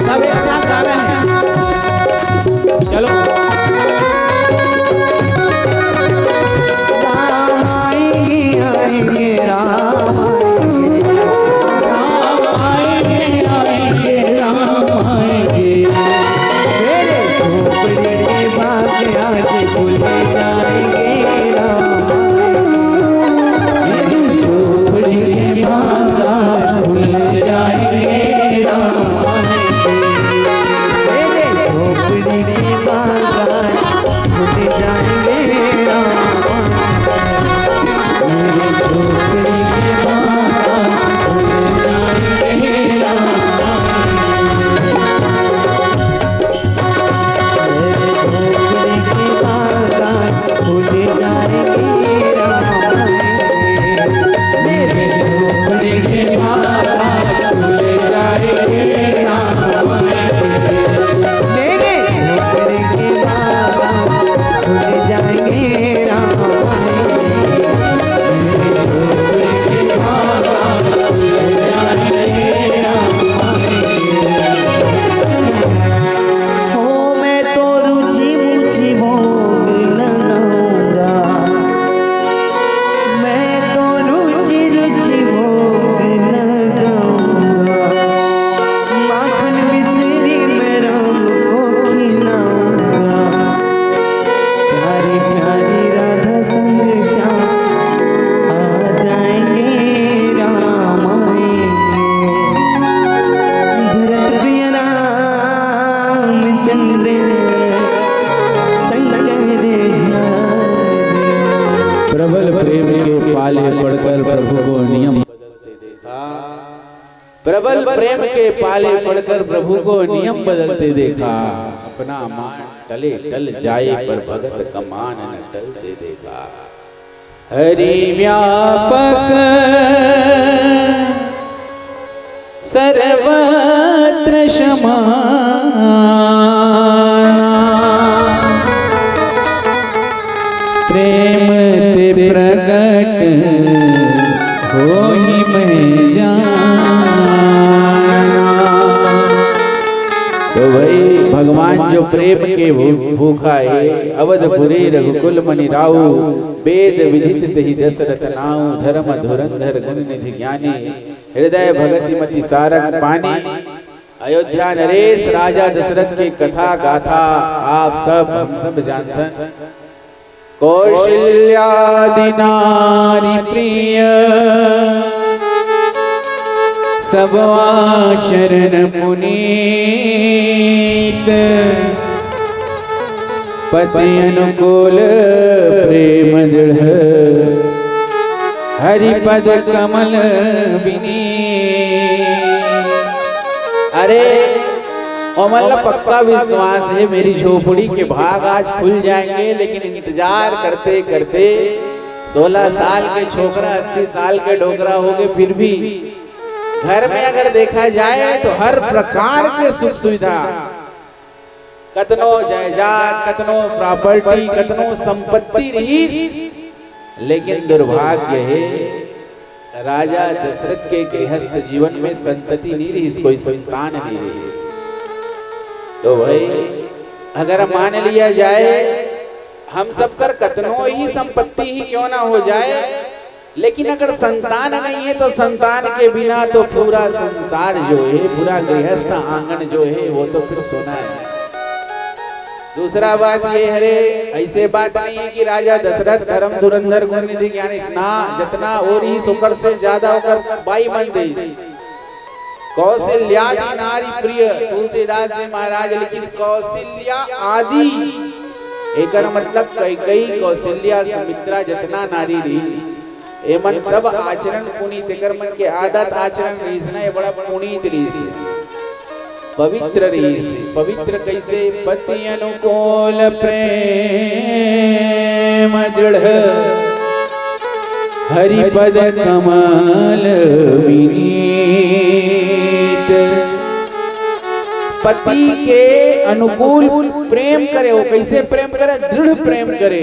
सब एक साथ गा रहे हैं। चलो। राम आएंगे, आएंगे, राम आएंगे। राम आएंगे, आएंगे, राम आएंगे। मेरे झोपड़ी के बाग आज खुल जाएंगे राम आएंगे। मेरे झोपड़ी के बाग आज खुल जाएंगे राम आएंगे। मेरे झोपड़ी के बाग आज खुल जाएंगे राम आएंगे। मेरे झोपड़ी के बाग आज खुल जाएंगे राम आएंगे। मेरे झोपड़ी के बाग आज प्रेम के पाले पड़कर प्रभु को नियम बदलते देखा। अपना मान तले टल जाए पर भगत का मान न टलते देखा। हरि व्यापक सर्वत्र समाना। प्रेम ते प्रगट होई मैं जाना। तो भाई, भगवान जो प्रेम के भू-, भूखा हे, अवधपुरी रघुकुल मनि राऊ, वेद विदित तेहि दशरथ नाऊ, धर्म धुरंधर गुण निधि ज्ञानी, हृदय भगति मति सारंग पानी। अयोध्या नरेश राजा दशरथ के कथा गाथा आप सब, हम सब जानथन। कौशल्यादि नारी प्रिय, सब आचरण पुनीत। पति अनुकूल प्रेम दृढ़, हरि पद कमल विनीत। अरे, ओमन ला पक्का विश्वास हे, मेरी झोपड़ी के भाग आज खुल जाएंगे, लेकिन इंतजार करते करते सोलह साल के छोकरा, अस्सी साल के डोकरा हो गए, फिर भी घर में अगर देखा जाए तो हर प्रकार के सुख सुविधा, कतनो जायदाद, कतनो प्रॉपर्टी, कतनो संपत्ति रहीस, लेकिन दुर्भाग्य हे, राजा दशरथ के गृहस्थ जीवन में संतति नहीं रहीस, कोई संतान नहीं रहीस। तो भाई, अगर मान लिया जाए, हम सब कर कतनो ही संपत्ति ही क्यों ना हो जाए, लेकिन अगर संतान नहीं है, तो संतान के बिना तो पूरा संसार जो है, पूरा गृहस्थ आंगन जो है, वो तो फिर सुना है। दूसरा बात ये हरे, ऐसे बात नहीं है कि राजा दशरथ धर्म धुरंधर गुण निधि ज्ञानी ना, जितना और ही सुकर से ज्यादा होकर बाई मन दे। कौशल्यादि नारी प्रिय, तुलसीदास जी महाराज लिखिस, कौशल्या आदि, एकर मतलब कैकेयी, कौशल्या, सुमित्रा, जितना नारी रहीस, एमन सब आचरण पुनीत, एकर मन के आदत आचरण रहीस ना, ये बड़ा पुनीत रहीस, पवित्र रहीस। पवित्र कैसे? पति अनुकूल प्रेम दृढ़, हरि पद कमल विनीत। पति के अनुकूल प्रेम करे, वो कैसे प्रेम करे? दृढ़ प्रेम करे।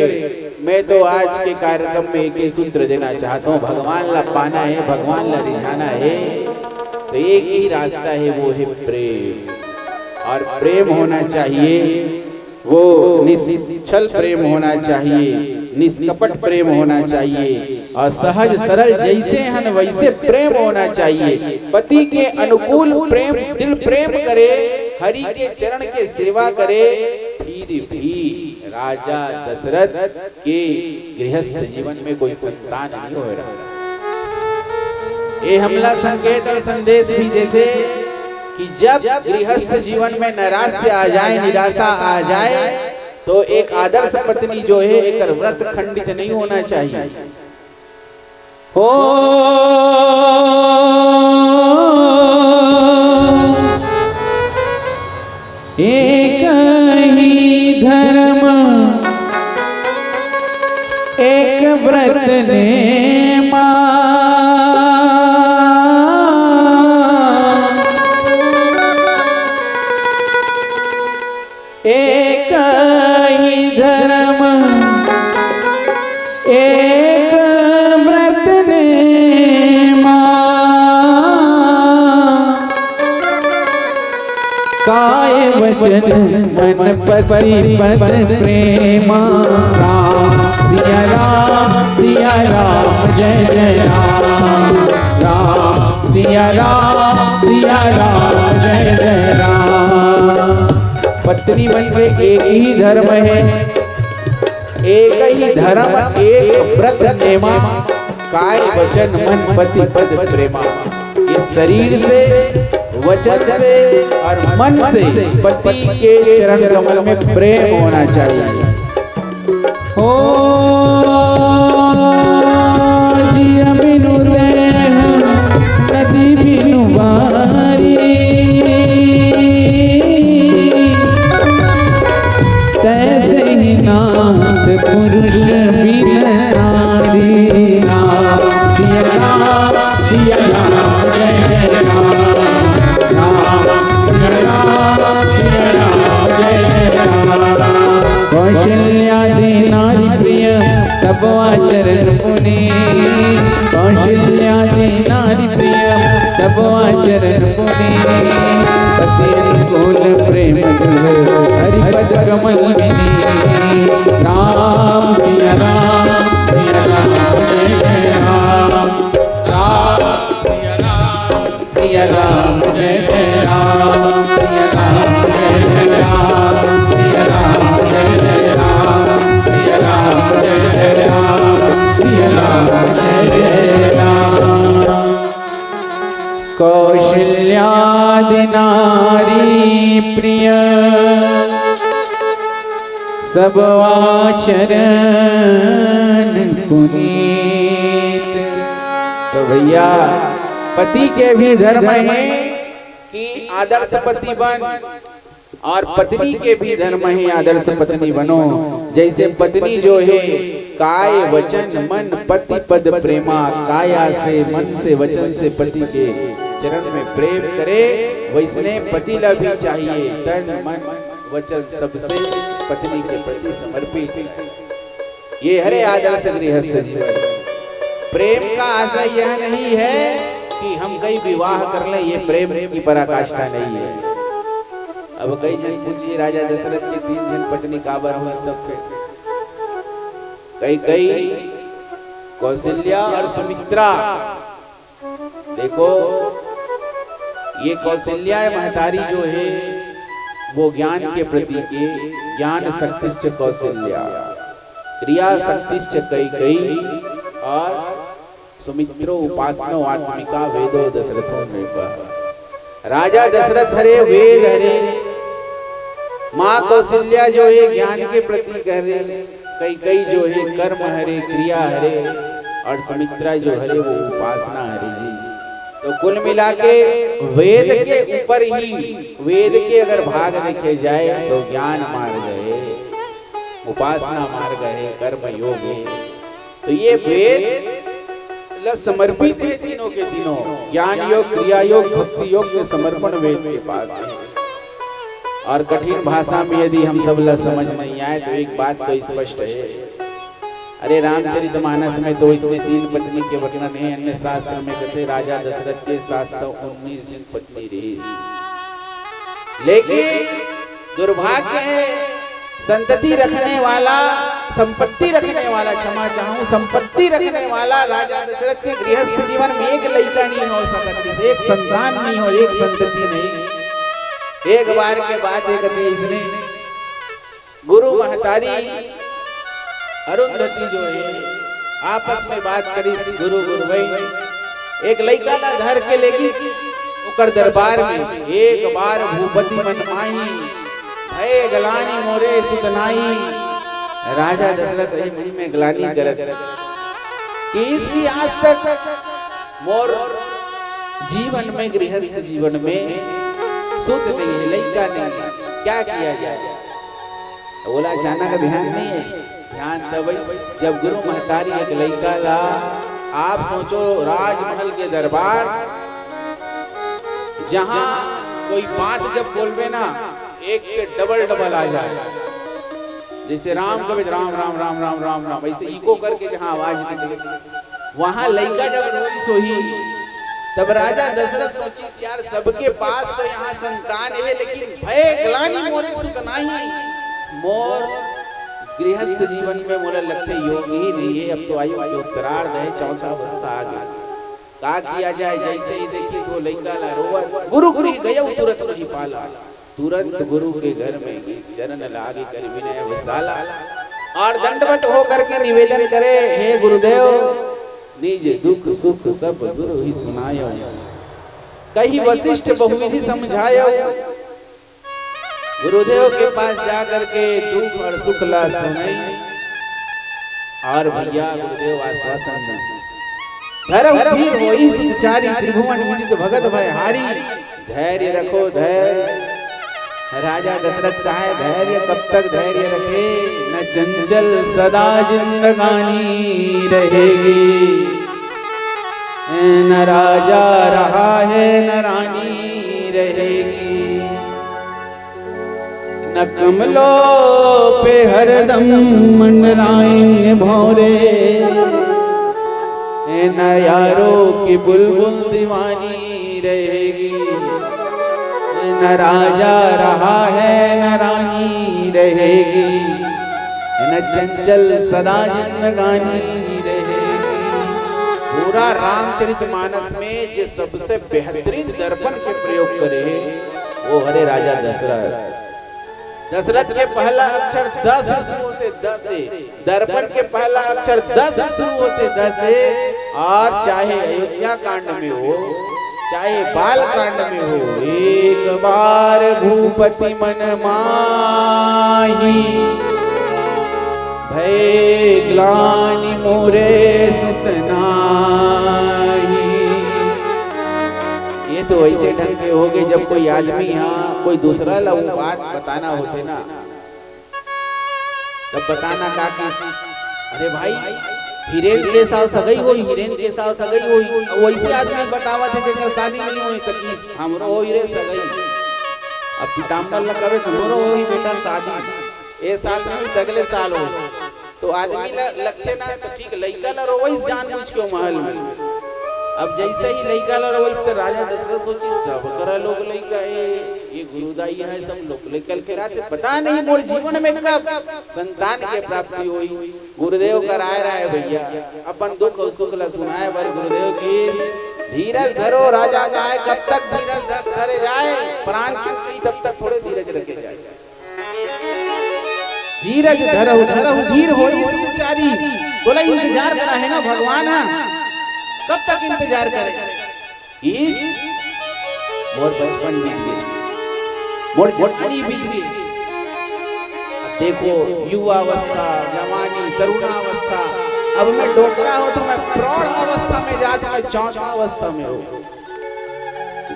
मैं तो आज के कार्यक्रम में एक ही सूत्र देना चाहता हूँ, भगवान ला पाना है, भगवान ला रिझाना है, तो एक ही रास्ता है, वो है प्रेम। और प्रेम होना चाहिए, वो निश्छल प्रेम होना चाहिए, निष्कपट प्रेम होना चाहिए, और सहज सरल जैसे हन वैसे प्रेम होना चाहिए। पति के अनुकूल प्रेम, दृढ़ प्रेम करे, हरि के चरण के सेवा करे, फिर भी राजा दशरथ के गृहस्थ जीवन में कोई संतान नहीं होय रहा। ये हमला संकेत और संदेश भी देथे कि जब गृहस्थ जीवन में नैराश्य आ जाए, निराशा आ जाए, तो एक आदर्श पत्नी जो है, एकर व्रत खंडित नहीं होना चाहिए। हो एक ही धर्म एक व्रत नेमा। एक ही धर्म एक व्रत नेमा। काय वचन मन पति पद प्रेमा। राम सिया राम सिया राम जय जय राम। राम सिया राम सिया राम जय जय राम। पत्नी मन के एक ही धर्म है, एक ही धर्म एक व्रत नेमा। काय वचन मन पति पद प्रेमा। ये शरीर से, वचन से और मन से पति के चरण कमल में प्रेम होना चाहिए। हो जिया बिनु देह नदी बिनु बारी। तैसे ही नाथ पुरुष बिन नारी। राम सिया राम, सिया राम, जय जय राम। राम सिया राम, सिया राम, जय जय राम। कौशल्यादि नारी प्रिय, सब आचरण पुनीत। कौशल्यादि नारी प्रिय, सब आचरण पुनीत। पति अनुकूल प्रेम हरि पद कमल विनीत। राम सिया राम, सिया राम, जय जय राम। राम सिया राम, सिया राम, जय जय राम। सिया राम, जय जय राम। सिया राम, जय जय राम। सिया राम, जय जय राम। सिया राम, जय जय राम। कौशल्यादि नारी प्रिय, सब आचरण पुनीत। तो भैया, पति के भी धर्म है कि आदर्श पति बन, और पत्नी के भी धर्म है आदर्श पत्नी बनो। जैसे पत्नी जो है, काय वचन मन पति पद प्रेमा, काया से, मन से, वचन से पति के चरण में प्रेम करे, वैसने पति ला भी चाहिए तन मन वचन सबसे पत्नी के प्रति समर्पित। ये हरे आदर्श गृहस्थ जीवन। प्रेम का आशय यह नहीं है कि हम कई विवाह कर लें, ये प्रेम की पराकाष्ठा नहीं है। अब कई झन पूछिए, राजा दशरथ के तीन झन पत्नी काबर होइस? तब के कैकेयी, कौशल्या और सुमित्रा। देखो, ये कौशल्या महतारी जो है, वो ज्ञान के प्रतीक है, ज्ञान शक्तिश्च कौशल्या, क्रिया शक्तिश्च कैकेयी, और सुमित्रो उपासनो आत्मिका, वेदो दशरथो नृप। राजा दशरथ हरे वेद हरे, माँ कौशल्या जो है ज्ञान के प्रतीक हरे, कैकेयी जो है कर्म हरे, क्रिया हरे, और सुमित्रा जो हरे वो उपासना हरे जी। तो कुल मिला के वेद के ऊपर ही, वेद के अगर भाग देखे जाए तो ज्ञान मार्ग है, उपासना मार्ग है, कर्म योग है। तो ये वेद ला समर्पित है तीनों के तीनों, ज्ञान योग, क्रिया योग, भक्ति योग में समर्पण वेद के पास है। और कठिन भाषा में यदि हम सब ला समझ नहीं आए तो एक बात तो स्पष्ट है। अरे, रामचरितमानस में तो इसमें तीन पत्नी के वर्णन है, अन्य शास्त्र में कहते राजा दशरथ के सात सौ उन्नीस जन पत्नी रही, लेकिन दुर्भाग्य है, संतति रखने वाला, संपत्ति रखने वाला, क्षमा चाहूं, संपत्ति रखने वाला राजा दशरथ के गृहस्थ जीवन में एक लइका नहीं हो सकत, एक संतान नहीं हो, एक संतति नहीं। एक बार के बात एक थी, इसने गुरु महतारी अरुंधति जो है, आपस में बात करिस, गुरु गुरुवई एक लइका ला धर के लेगिस ओकर दरबार में। एक बार भूपति मन माही, भय ग्लानि मोरे सुत नाई। राजा दशरथ ही मन में ग्लानि करत कि इसकी आज तक मोर जीवन में, गृहस्थ जीवन में सुत नहीं है, लइका नहीं है, क्या किया जाए? तो बोला, अचानक ध्यान नहीं है, ध्यान तब जब गुरु महतारी एक लइका ला, आप सोचो, राजमहल के दरबार, जहां कोई बात जब बोलबे ना, एक के डबल डबल आ जाए, जैसे राम कबे राम राम राम राम राम राम, वैसे इको करके जहां आवाज निकले, वहां लइका जब रोइस होही, तब राजा दशरथ सोचिस, यार, सबके पास तो यहाँ संतान है, लेकिन भय ग्लानि मोरे सुत नाई, मोर गृहस्थ जीवन में मोला लगथे योग ही नहीं है। अब तो आयु के उत्तरार्ध है, चौथा अवस्था आ गई, का किया जाए? जैसे ही देखिस वो लइका ला रोवत, गुरु गृह गयउ तुरत महीपाला, तुरंत गुरु के घर में गिस, चरण लागे कर विनय विशाला, और दंडवत होकर के निवेदन करे, हे गुरुदेव, निज दुख सुख सब गुरु ही सुनायो, कही वशिष्ठ बहुविधि समझायो। गुरुदेव के पास जा करके दुख और सुख ला सुनाई, और भैया गुरुदेव आश्वासन दे, धर्म धीर होई सुखचारी, त्रिभुवन विदित भगत भय हारी। धैर्य रखो, धैर्य। राजा दशरथ का है धैर्य, कब तक धैर्य रखे? न चंचल सदा जिंदगानी रहेगी, न राजा रहा है न रानी रहेगी। न कमलों पे हरदम मंडराएंगे भौरे, न यारों की बुलबुल दीवानी रहेगी, न राजा रहा है न रानी रहेगी, न चंचल सदा जिंदगानी रहेगी। पूरा रामचरित मानस में जे सबसे बेहतरीन दर्पण के प्रयोग करे हे, वो हरे राजा दशरथ। दशरथ के पहला अक्षर द से शुरू होथे, द से। दर्पण के पहला अक्षर द से शुरू होथे, द से। और चाहे अयोध्या कांड में हो, चाहे बाल कांड में हो, एक बार भूपति मन माही, भय ग्लानि मोरे सुत नाहि। ये तो ऐसे ढंग के होगे, जब कोई आदमी, हाँ, कोई दूसरा ला वो बात बताना होथे ना, तब बताना का कि, "अरे भाई, हिरेन के साथ सगई होई, हिरेन के साथ सगई होई।" वैसे आदमी बतावत हे जेकर शादी नहीं होई, त कि, "हमरो होई रे सगई।" अब पीताम्बर ला कबे, "हमरो होई बेटा शादी, ए साल नहीं, त अगले साल होई।" तो आदमी ला लगथे ना, तो ठीक लइका ला रोवइस जानबूझ के ओ महल में। अब जैसे ही लइका ला रोवइस, तो राजा दशरथ सोचिस, "सब करा लोग लइका हे, ये गुरुदाई हे, सब लोग लइका के रात पता नहीं मोर जीवन में कब संतान के प्राप्ति होई।" गुरुदेव करा आय रहे भैया, अपन दुख अउ सुख ला सुनाय बर गुरुदेव की, "धीरज धरो राजा काय, कब तक धीरज धर-, धरे जाए, प्राण छूट गई तब तक थोड़े धीरज रखे जाए।" धीरज धरहु, धरहु धीर होई सुत चारी। तोला इंतजार करा हे ना भगवान हा, कब तक इंतजार करे? इस मोर बचपन बीत गे, मोर जवानी बीत गे। अब देखो, युवा अवस्था, जवानी, तरुणा अवस्था, अब मैं डोकरा हो तो मैं प्रौढ़ अवस्था में जात, मैं चौथा अवस्था में हो।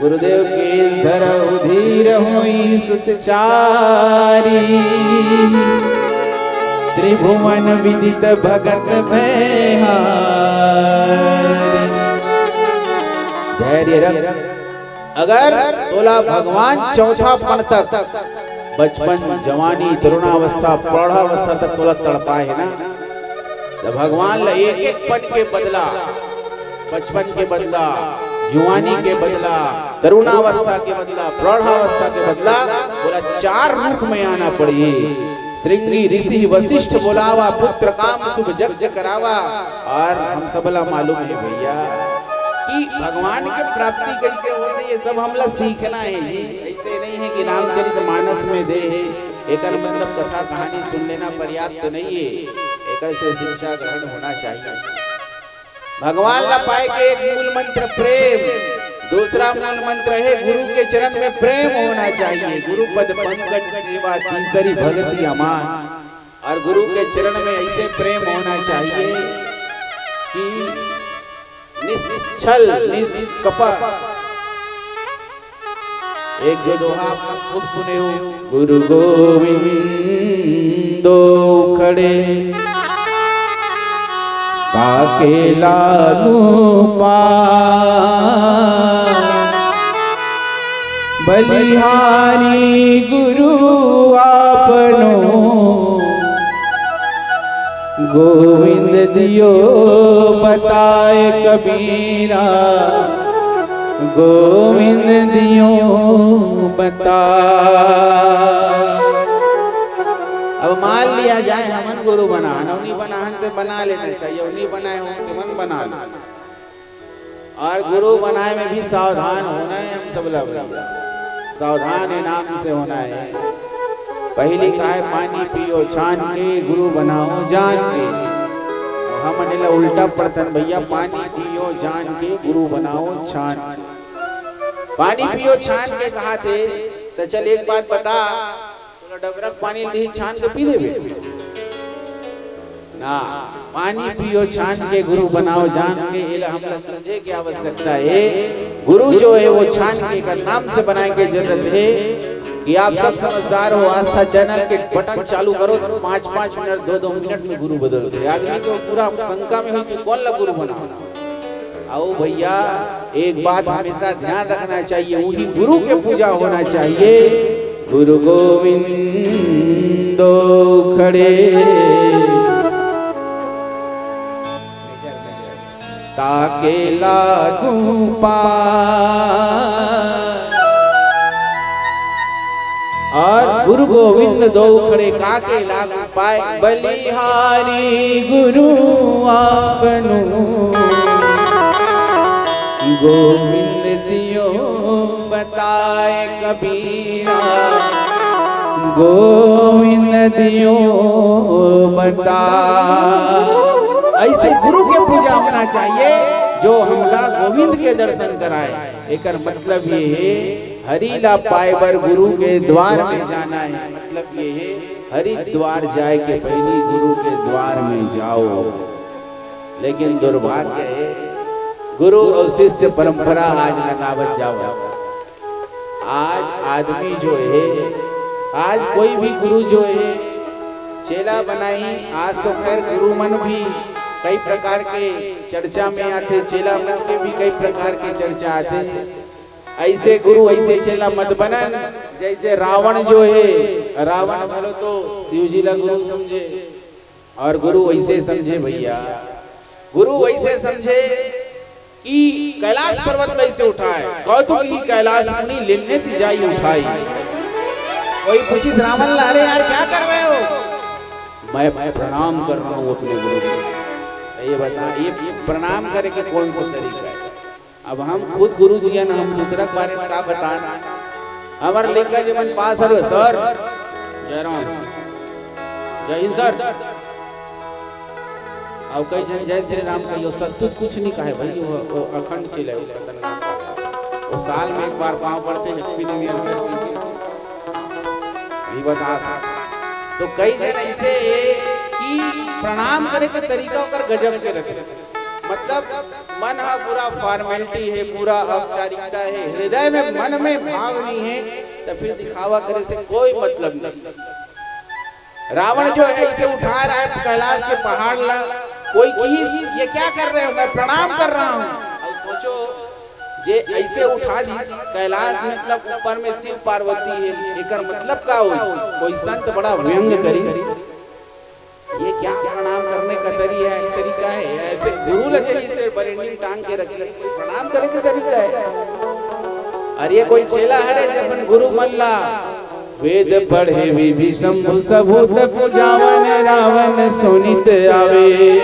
गुरुदेव के धरहु धीर होई सुत चारी, त्रिभुवन विदित भगत भयहारी। धैर्य रख। अगर तोला भगवान चौथापन तक, बचपन, जवानी, तरुणावस्था, प्रौढ़ावस्था तक तोला तड़पाए हे ना, त भगवान ला एक एक पन के बदला, बचपन के बदला, जुआनी के बदला, तरुणावस्था के बदला, प्रौढ़ावस्था के बदला, बोला चार रूप में आना पड़ही। श्रृंगी ऋषि वशिष्ठ बोलावा, पुत्र काम शुभ यज्ञ करावा। और हम सबला मालूम हे भैया कि भगवान के प्राप्ति कैसे होथे, ये सब हमला सीखना हे जी। ऐसे नहीं हे कि रामचरित मानस में दे हे, एकर मतलब कथा कहानी सुन लेना पर्याप्त नहीं हे, एकर से शिक्षा ग्रहण होना चाहिए। भगवान ला पाए के एक मूल मंत्र प्रेम, दूसरा मूल मंत्र हे गुरु के चरण में प्रेम होना चाहिए। गुरु पद पंकज सेवा तीसरी भक्ति अमान। और गुरु के चरण में ऐसे प्रेम होना चाहिए कि निश्छल, निष्कपट। एक जो दोहा आप खूब सुने हो, गुरु गोविंदो खड़े पाके लागू पास, बलिहारी गुरु आपनो, गोविंद दियो बताए कबीरा, गोविंद दियो बता। अब मान लिया जाए हमन गुरु बनाहन, उन्हीं बनाहन ते बना लेना चाहिए, उन्हीं बनाए हो के मन बना लो। और गुरु बनाए में भी सावधान होना हे, हम सब ला भैया सावधान हे नाम से होना हे। पहली कहा हे, "पानी पियो छान के, गुरु बनाओ जान के।" हमन एला उल्टा पढ़थन भैया, "पानी पियो जान के, गुरु बनाओ छान के।" पानी पियो छान के कहाथे, त चल एक बात बता, तोला डबरा के पानी दी छान के पी लेबे? ना, पानी पियो छान के, गुरु बनाओ जान के, एला हमला समझे के आवश्यकता हे। गुरु जो हे वो छान के एकर नाम से बनाए के जरूरत हे। कि आप सब समझदार हो। आस्था चैनल के बटन चालू करो तो पाँच पाँच मिनट, दो दो मिनट में गुरु बदलथे। आदमी तो पूरा शंका में हो कि कोन ला गुरु बनाओ। आओ भैया, एक बात हमेशा ध्यान रखना चाहिए, उही गुरु के पूजा होना चाहिए। गुरु गोविंदो खड़े ताके लागू पाए। और गुरु गोविंद दो खड़े काके लागू पाए, बलिहारी गुरु आपनु गोविंद दियो बताए कबीरा, गोविंद दियो बता। ऐसे गुरु के पूजा होना चाहिए जो हमला गोविंद के दर्शन कराए। एकर मतलब ये है, हरि ला पाए बर गुरु के द्वार में जाना है। मतलब ये है, हरि द्वार जाए के पहली गुरु के द्वार में जाओ। लेकिन दुर्भाग्य है, गुरु और शिष्य परंपरा आज लगावत जाओ। आज आदमी जो है, आज कोई भी गुरु जो है, चेला बनाई। आज तो खैर गुरु मन भी कई प्रकार के चर्चा में आथे, चेला मन के भी कई प्रकार के चर्चा आथे। ऐसे गुरु, ऐसे चेला मत बनन, जैसे रावण जो है, रावण घलो तो शिव जी ला गुरु समझे। और गुरु वैसे समझे भैया, गुरु वैसे समझे कि कैलाश पर्वत कैसे उठाए, कौतुक ही कैलाश मुनि लेने से जाई उठाई। कोई पूछिस रावण ला, "अरे यार, क्या कर रहे हो?" "मैं प्रणाम कर रहा हूँ अपने गुरु को।" ये बता, ये प्रणाम करे के कौन सा तरीका है? अब हम खुद गुरु जी हन, हम दूसरा के बारे में का बतान? हमर लइका जेमन पास हवे, "सर, जय राम, जय हिंद सर।" अउ कई झन "जय श्री राम" कहियो, सत्तू कुछ नहीं कहे भाई, वो, वो अखंड चिल्ला है, वो खतरनाक बात है। वो साल में एक बार पाँव पड़थे, Happy New Year सर। ये बता था। तो कई झन ऐसे है कि प्रणाम करे के तरीका ओकर गजब के रथे। मतलब मन ह पूरा formality है, पूरा औपचारिकता है, हृदय में, मन में भाव नहीं है, तो फिर दिखावा करे से कोई मतलब नहीं। रावण जो है इसे उठा रहा है कैलाश के पहाड़ ला, कोई किहिस, "ये क्या कर रहे हो?" "मैं प्रणाम कर रहा हूँ।" अब सोचो, जे ऐसे उठा दिस कैलाश, मतलब ऊपर में शिव पार्वती है, एकर मतलब का होइस? कोई संत बड़ा व्यंग करिस, "ये क्या प्रणाम करने का तरी है, तरीका है? ऐसे गुरु ला जैसे बरेंडी में टांग के रखे, कोई प्रणाम करे के तरीका है?" अरे ये कोई चेला हरे जे अपन गुरु मन ला "वेद पढ़े विधि शंभु सबूत पुजावन रावण सुनित आवे।"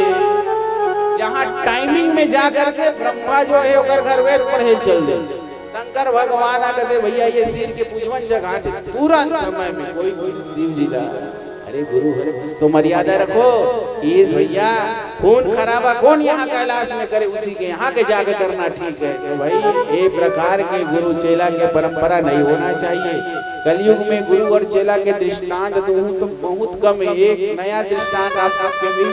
जहाँ timing में जा करके ब्रह्मा जो है ओकर घर वेद पढ़े चल दे, शंकर भगवान आ कहते, "भैया ये सिर के पूजवन जगह थे तुरंत समय में कोई कोई शिव जी ला।" अरे गुरु, अरे कुछ तो मर्यादा रखो। इस भैया, खून खराबा कौन यहाँ कैलाश में करे, उसी के यहाँ के जाके करना ठीक है। तो भाई, ये प्रकार के गुरु चेला के परंपरा नहीं होना चाहिए। कलयुग में गुरु और चेला के दृष्टांत तो, तो बहुत कम है। एक नया दृष्टांत आप सबके भी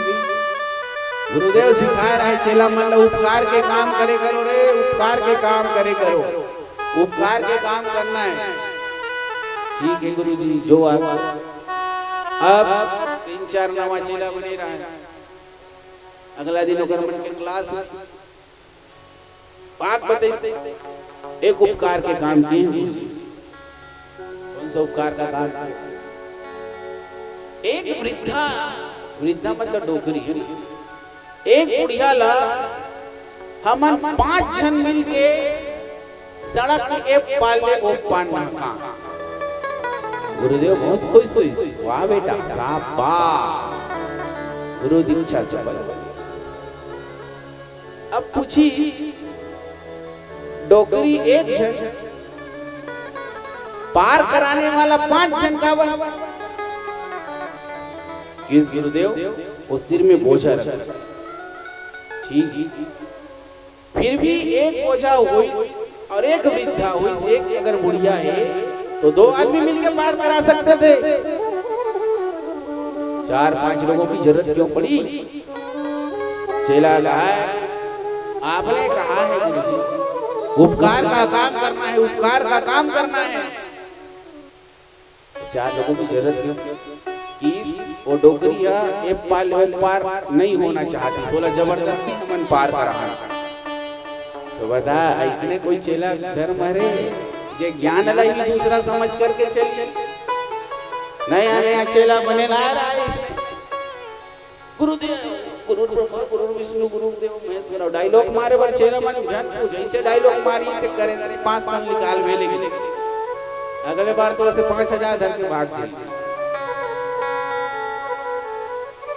गुरुदेव सिखाए रहे चेला मन ला, "उपकार के काम करे करो रे, उपकार के काम करे करो, उपकार के काम करना है।" ठीक है गुरु जी, जो आप, अब तीन चार नवा चेला बने रहे, अगला दिन ओकर मन के class, बात बताइस, एक उपकार के काम किए। कौन सा उपकार का काम किए? एक वृद्धा, वृद्धा मतलब डोकरी है ना, एक बुढ़िया ला हमन पांच झन मिल के सड़क के ए पार ले ओ पार नहका। गुरुदेव बहुत खुश होइस, "वाह बेटा, शाबाश, गुरु दीक्षा सफल।" अब पूछी, डोकरी एक झन, पार कराने वाला पांच झन काबर? किस गुरुदेव? वो सिर में बोझा रखा। ठीक, फिर भी एक बोझा होइस और एक वृद्धा होइस, एक अगर बुढ़िया है तो दो आदमी मिलके पार करा सकते थे। चार पांच लोगों की जरूरत क्यों पड़ी? चेला कहा है, आपने कहा है गुरु जी, उपकार का काम करना है, उपकार का काम करना है। चार लोगों की जरूरत है कि वो डोकरी ह ए पार ले ओ पार नहीं होना चाहती, सोला जबरदस्ती हमन पार करा। तो बता, ऐसने कोई चेला धर्म हरे जे ज्ञान ला ही दूसरा समझ करके चल? नया नया चेला बने ला रहा है इसमें। गुरुदेव, गुरु ब्रह्मा, गुरु विष्णु, गुरु देव महेश्वर। Dialogue मारे बर चेला मन झन तू जैसे dialogue मारी ते करे पाँच साल निकाल में लेके। अगले बार तो ऐसे पाँच हजार धर के भाग जाए।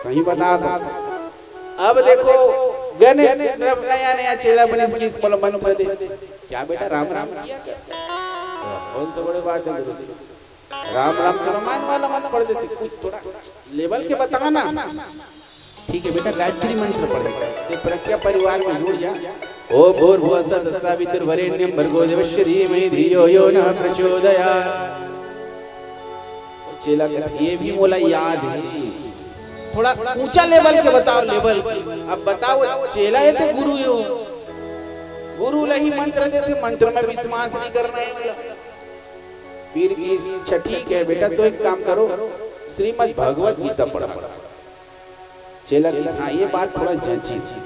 सही बता तो। अब देखो, गने नया नया चेला बनिस कि इस पल मन पर दे। क्या बेटा, राम राम किया क्या? कौन सा बड़े बात है गुरु जी? राम राम तो रामायण वाला मन पढ़ देते, कुछ थोड़ा level के बताना। ठीक है बेटा, गायत्री मंत्र पढ़ेगा, ते प्रज्ञा परिवार में जुड़ जा। ओम भूर्भुवः स्वः तत्सवितुर्वरेण्यं भर्गो देवस्य धीमहि धियो यो नः प्रचोदयात्। चेला कहता, ये भी मोला याद है। थोड़ा ऊंचा level के बताओ, level। अब बताओ, चेला है तो गुरु हो, गुरु ला ही मंत्र देते, मंत्र में विश्वास नहीं करना है बोला। पीर की इच्छा, ठीक है बेटा, तो एक काम करो, श्रीमद् भगवत गीता पढ़ो। चेला की, हाँ, ये बात थोड़ा जंची सी।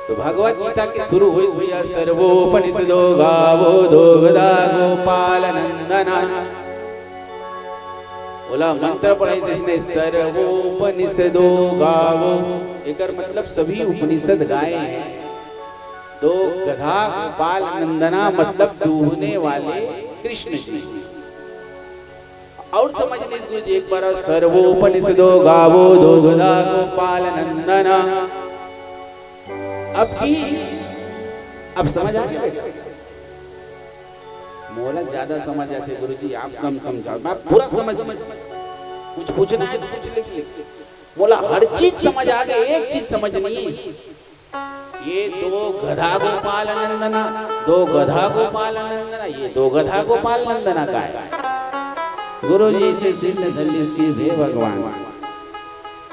तो भगवत गीता के शुरू हुई, भैया, सर्वोपनिषदो गावो दोग्धा गोपाल नंदना। बोला, मंत्र पढ़े जिसने, सर्वोपनिषदो गावो, एकर मतलब सभी उपनिषद गाय हैं। दो गधा गोपाल नंदना, मतलब दूहने वाले कृष्ण जी। और समझ लीजिए गुरु जी एक बार, सर्वोपनिषदो गावो दोग्धा गोपाल नंदना। अब की, अब समझ आ गया बेटा? मोला ज्यादा समझ आथे गुरु जी, आप कम समझाओ, मैं पूरा समझ, कुछ पूछना है तो पूछ लीजिए। मोला हर चीज समझ आ गई, एक चीज समझ नहीं। ये दो गधा गोपाल नंदना, दो गधा गोपाल नंदना, ये दो गधा गोपाल नंदना का है। गुरु जी से सिंध धलिस की, हे भगवान,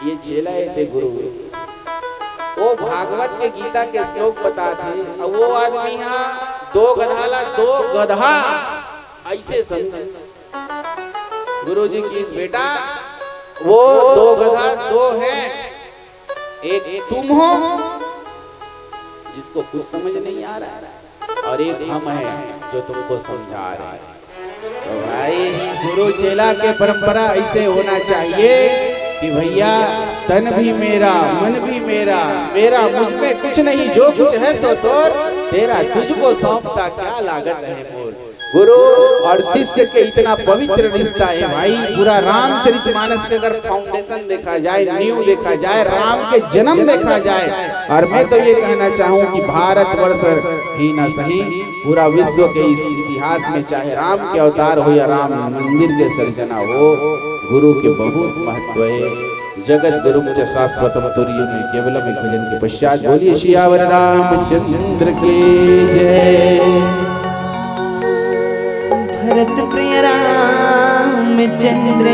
ये चेला है ते गुरु। वो भागवत के गीता के श्लोक बताथे, अउ वो आदमी हा दो गधा ला दो गधा ऐसे समझ। गुरु जी की, बेटा, वो दो गधा दो है, एक तुम हो जिसको कुछ समझ नहीं आ रहा है, और एक हम हैं जो तुमको समझा रहे हैं। तो भाई, गुरु चेला के परंपरा ऐसे होना चाहिए कि भैया, तन भी मेरा, मन भी मेरा, मेरा मुझ में कुछ नहीं, जो कुछ है सो तोर, तेरा तुझको सौंपता क्या लागत है मोर। गुरु और शिष्य के इतना पवित्र रिश्ता है भाई। पूरा रामचरितमानस के अगर foundation देखा जाए, नींव देखा जाए, राम के जन्म देखा जाए, और मैं तो ये कहना चाहूँ कि भारतवर्ष ही ना सही, पूरा विश्व के इस इतिहास में चाहे राम के अवतार हो या राम मंदिर के सर्जना हो, गुरु के बहुत महत्व है। जगत गुरुम च शाश्वतम तुर्यमेव केवलम। एक भजन के पश्चात बोलिए सियावर रामचंद्र की जय। भरत प्रिय रामचंद्र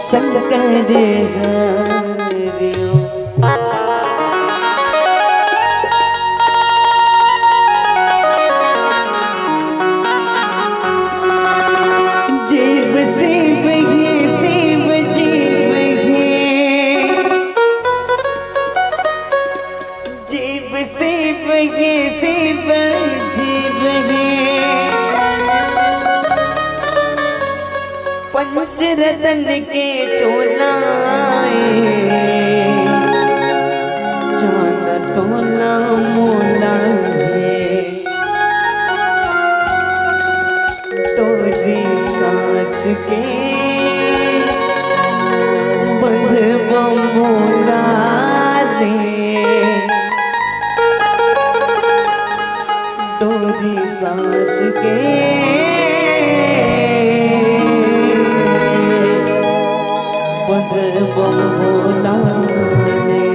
संग कह दे हरिओ। जीव शिव ही, शिव जीव ही। जीव शिव ही, शिव जीव ही। पंच रतन के चोला ए, जान तोला मोला हे। तोरी सांस के बंधवा मोला रे। तोरी सांस के बंधवा मोला रे।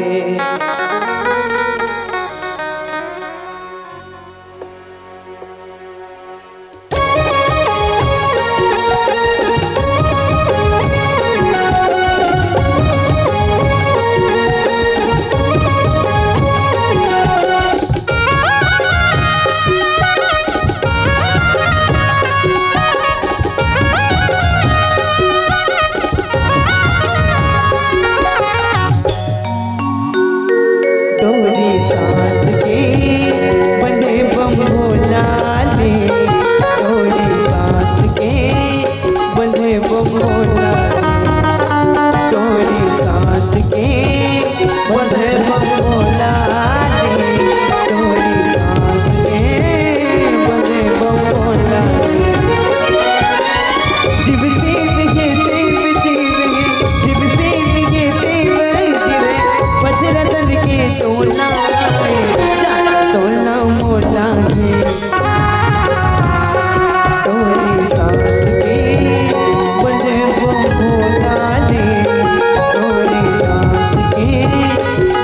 तोरी सांस के बंधे बम भोला रे, तोरी सांस के बंधे बम भोला रे। जीव शिव के शिव जीव है, जीव शिव के शिव जीव है, वज्रधन के टोला रे, जा टोला मोला रे। तोरी सांस के बंधे बम भोला रे, तोरी सांस के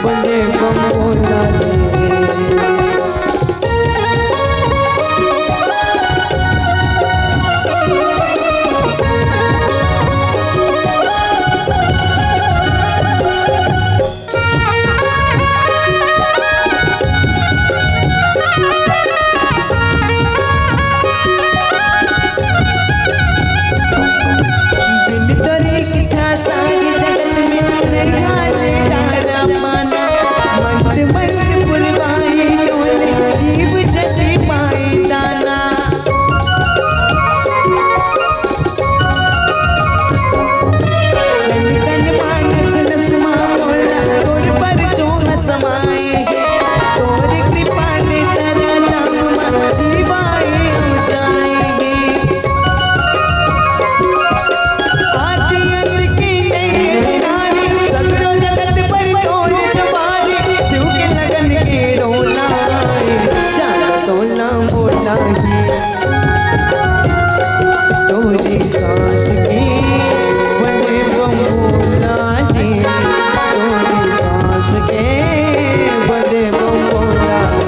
बंधे बम भोला रे। बिन तोरी इच्छा सारी जगत में नहीं आने डारा पाना। मंत मंत पुरवाई टोले जीव जति पाई दाना। तन तन मानस नस मा मोला तोर पर जोहत समाए गे, तोर कृपा ले तरा नाम मा जीवाए हो जाए गे। आदि अंत के नहीं है जिनारी, सगरो जगत पर तोर जवानी, शिव के लगन के रोना आए, जान तो ना मोला ही। तोरी सांस के बंधे बम भोला रे, तोरी सांस के बंधे बम भोला रे।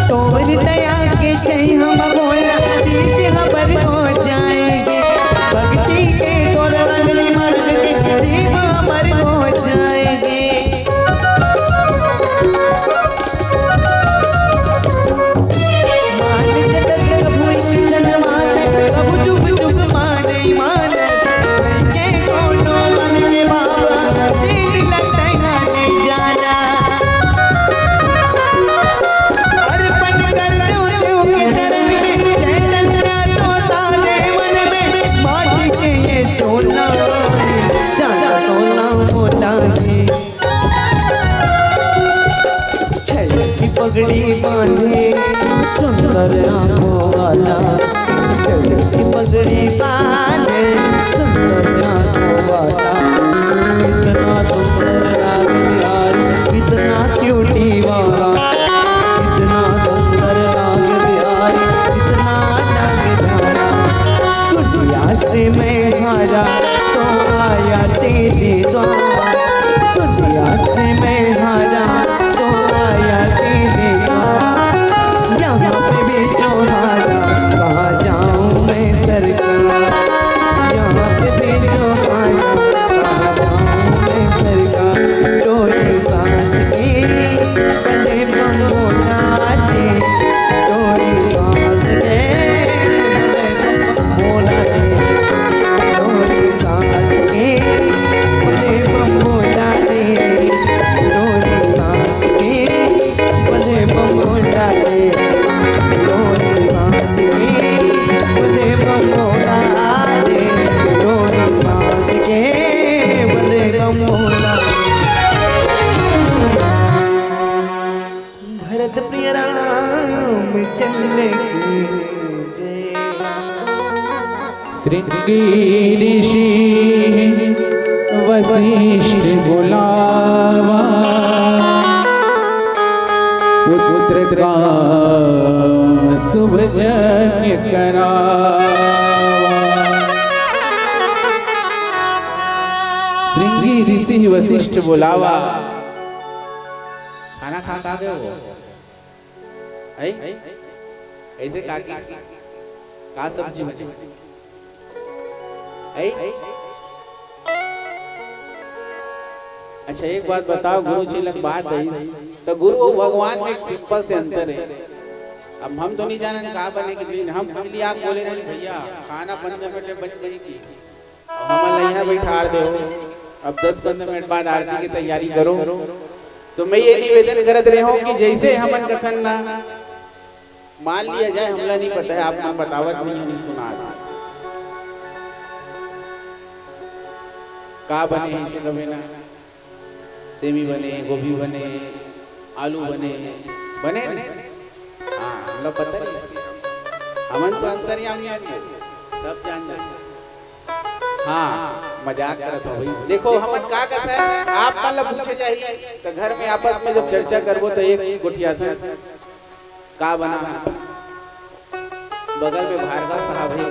तोर दया के जय हम बोला, तीज हमर हो जाएंगे। भक्ति के तोर रंगली मार के दीप हमर हो जाएंगे। मान जगत प्रभु एक जन मानत, प्रभु जुग जुग माने मानत। के कोनो मन के बाबा, तेरी लगता है नहीं जाना। अर्पण कर दो शिव के चरण में, चैतन्य तो सारे मन में, माटी के ये चोला, जाना तो ना मोला जी। छल की पगड़ी बांधे सुंदर आंखों वाला, छल की पगड़ी बांधे सुंदर आंखों वाला। कितना सुंदर लागे यार, कितना क्यूटी वाला, कितना सुंदर लागे यार, कितना लागे प्यारा। दुनिया से मैं हारा तो आया तेरे द्वारा, दुनिया से मैं हारा तो आया तेरे द्वारा। यहाँ पे भी जो हारा, कहाँ जाऊँ मैं सरकार? यहाँ पे भी जो हारा, कहाँ जाऊँ मैं सरकार? तोरी सांस के बंधे बम भोला रे, तोरी सांस के बंधे बम भोला रे, तोरी सांस के बंधे बम भोला रे, तोरी सांस के बंधे बम भोला रे, तोरी सांस के बंधे बम भोला रे, तोरी सांस के बंधे बम भोला। भरत प्रिय रामचंद्र की जय। श्रृंगी ऋषि वशिष्ठ बुलावा, पुत्र काम शुभ यज्ञ करावा। श्रृंगी ऋषि वशिष्ठ बुलावा। खाना खा के आ गए हो? हैं? कैसे काकी? का सब्जी बनी? आई? अच्छा, एक बात बताओ, गुरु जी लग बात है, तो गुरु और भगवान में एक सिंपल से अंतर है। अब हम तो नहीं जानन का बने कि नहीं, हम पहली आग बोले नहीं भैया, खाना पंद्रह मिनट में बन जाएगी। अब हमन ला यहाँ बैठार दे हो, अब दस पंद्रह मिनट बाद आरती की तैयारी करो। तो मैं ये निवेदन करत रहे हूँ कि जैसे हमन कथन ना मान लिया जाए, हमला नहीं पता है, आप मन बतावत नहीं, हम सुना दे। का बने है इसे कभी ना, सेमी बने, गोभी बने, आलू बने, बने ना? हाँ, हमला पता नहीं। हमन तो अंतर्यामी आदमी, सब जान जाते। हाँ, मजाक करत हो भाई। देखो, हमन का करत है, आप मन ला पूछे जाही, तो घर में आपस में जब चर्चा करबो, तो एक गोठियाथे, का बना है? बगल में भार्गव साहब है,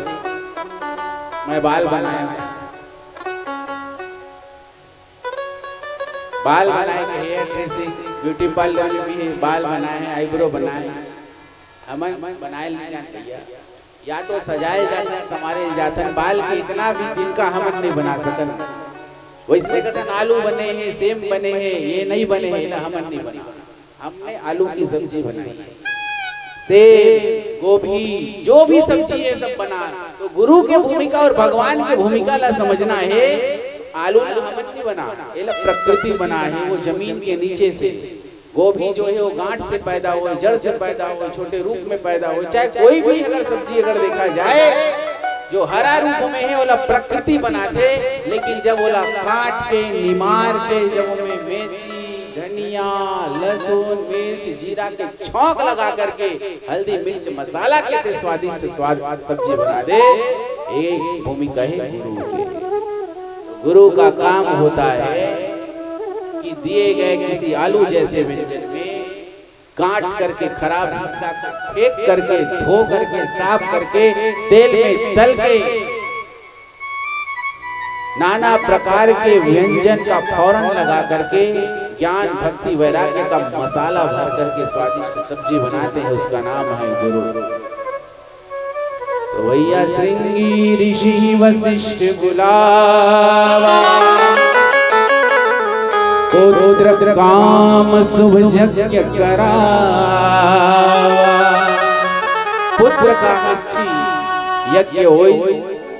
मैं बाल बनाया हूँ। बाल बनाए के हेयर ड्रेसिंग, ब्यूटी पार्लर में भी है, बाल बनाए हैं, आईब्रो बनाए हैं। हमन बनाए नहीं जान भैया, या तो सजाए जाथन, संवारे जाथन, बाल के इतना भी जिनका हमन नहीं बना सकन। वैसे कथन आलू बने हैं, सेम बने हैं, ये नहीं बने हैं, एला हमन नहीं बना। हमने आलू की सब्जी बनाई है, सेब, गोभी, जो भी सब्जी है सब बना। तो गुरु के भूमिका और भगवान के भूमिका ला समझना है। आलू ला हमन नहीं बना, एला प्रकृति बना है, वो जमीन के नीचे से। गोभी जो है वो गांठ से पैदा हो, जड़ से पैदा हो, छोटे रूप में पैदा हो, चाहे कोई भी अगर सब्जी अगर देखा जाए जो हरा रूप में है, ओला प्रकृति बनाथे, लेकिन जब ओला काट के, निमार के, जब ओमे मेथी, धनिया, लहसुन, मिर्च, जीरा के छौंक लगा करके, हल्दी, मिर्च, मसाला के ते स्वादिष्ट स्वाद सब्जी बना दे, एक भूमिका है गुरु के। गुरु का काम होता है कि दिए गए किसी आलू जैसे व्यंजन में काट करके, खराब हिस्सा को फेंक करके, धो करके, साफ करके, तेल में तल के, नाना प्रकार के व्यंजन का फौरन लगा करके ज्ञान, भक्ति, वैराग्य का मसाला भर करके स्वादिष्ट सब्जी बनाते हैं, उसका नाम है गुरु। तो भैया, श्रृंगी ऋषि वशिष्ठ बुलावा, पुत्र काम शुभ यज्ञ करावा। पुत्र कामेष्ठी यज्ञ होई।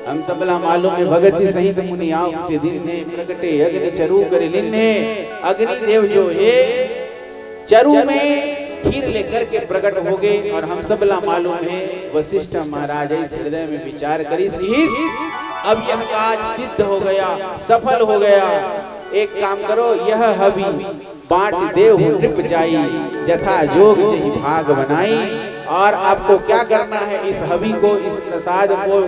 हम सबला मालूम है, भगति सहित मुनि आव के दीन्हे, प्रगटे अग्नि चरू करि लीन्हे। अग्नि देव जो है चरू में खीर लेकर के प्रकट हो गए। और हम सबला मालूम है, वशिष्ठ महाराज इस हृदय में विचार करिस, इस अब यह काज सिद्ध हो गया, सफल हो गया। एक काम करो, यह हवि बांट देहु नृप जाई, जथा जोग जही भाग बनाई। और आपको क्या करना है, इस हवि को, इस प्रसाद को,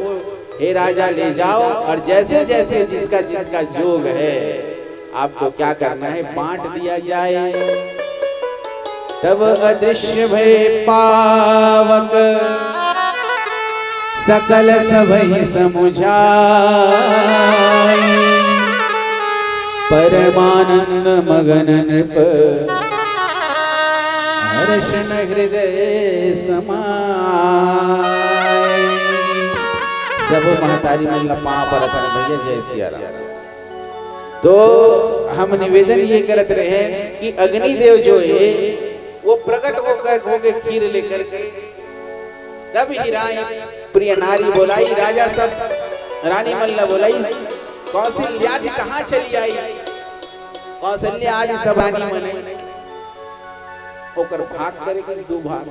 हे राजा, ले जाओ और जैसे जैसे जिसका जिसका जोग है, आपको क्या करना है, बांट दिया जाए। तब अदृश्य भय पावक सकल सभहि समुझाई। परमानंद मगन नृप हर्षन हृदय समाय। सब महतारी मन ला पाँव परत हन भैया, जय सिया राम। तो हम निवेदन ये करत रहे कि अग्निदेव जो है वो प्रकट होकर होके खीर लेकर के तब ही राय प्रिय नारी बोलाई, राजा सब रानी मन ला बोलाई, कौशल्या जी कहाँ चली आई? कौशल्या जी सब रानी मन है, ओकर भाग करे के दू भाग।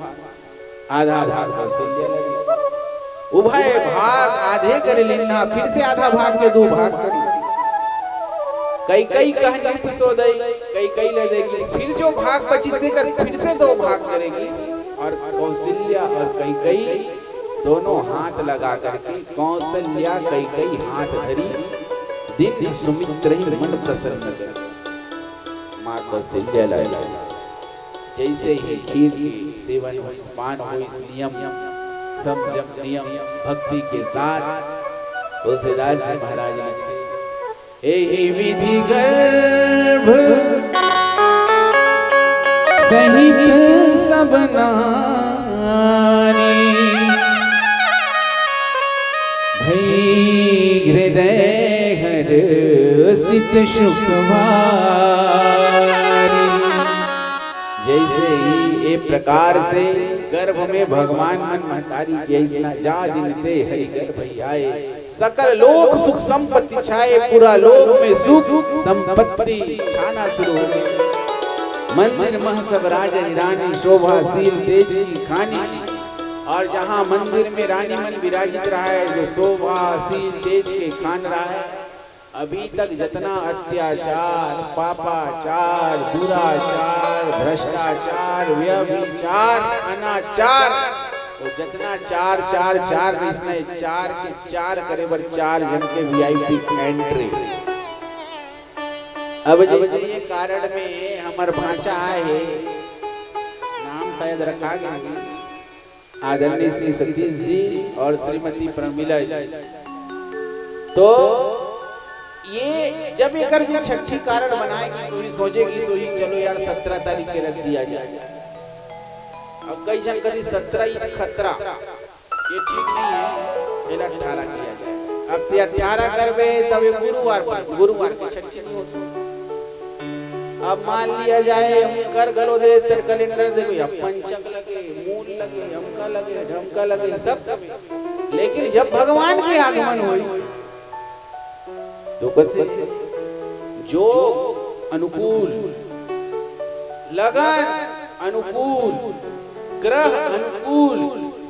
आधा भाग कौशल्या ल दिस। उभय भाग आधे करे लिन्हा, फिर से आधा भाग के दू भाग करिस। कैकई कह नृप सो दई, कैकई ल दे गिस, फिर जो भाग बचिस तेकर फिर से दो भाग करे गिस। और कौशल्या और कैकई दोनों हाथ लगा करके, कौशल्या कैकई हाथ धरी, दीन्ह सुमित ही मन प्रसन्न करी। माँ कौशल्या ल जैसे ही खीर के सेवन होइस, पान होइस, नियम, संयम, नियम, भक्ति के साथ तुलसीदास जी महाराज लिखते, एहि विधि गर्भ सहित सब नारी, भई हृदय हर्षित सुख भारी। जइसे ही ए प्रकार से गर्भ में भगवान मन महतारी के अइसना जा दिन ते हरि गर्भ ही आए, सकल लोक सुख संपत्ति छाए, पूरा लोक में सुख संपत्ति छाना शुरू हो गई। मंदिर मह सब राज रानी, शोभाशील तेज की खानी। और जहाँ मंदिर में रानी मन विराजित रहा है, जो शोभाशील तेज के खान रहा है, अभी तक जितना अत्याचार, पापाचार, दुराचार, भ्रष्टाचार, व्यभिचार, अनाचार, तो जितना चार, चार, चार, इसने चार के चार करे बर चार जन के वीआईपी एंट्री। अब जइसे ये कारण में हमर भांचा आए हे, नाम शायद रखा गया है, आदरणीय श्री सतीश जी और श्रीमती प्रमिला जी। तो ये जब एकर जे छठी कारण बनाएगी, सोही सोचेगी, सोही चलो यार, सत्रह तारीख के रख दिया जाए। अब कई झन कदी सत्रह इच खतरा, ये ठीक नहीं है, एला अठारह किया जाए। अब ते अठारह करबे, तब ये गुरुवार पर, गुरुवार के छठी नहीं होती। अब मान लिया जाए, हम कर घलो दे, तेर कैलेंडर देखो, या पंचक लगे, मूल लगे, हमका लगे, ढमका लगे, सब लगे। लेकिन जब भगवान के आगमन होई, तो कथे, जोग अनुकूल, लगन अनुकूल, ग्रह अनुकूल,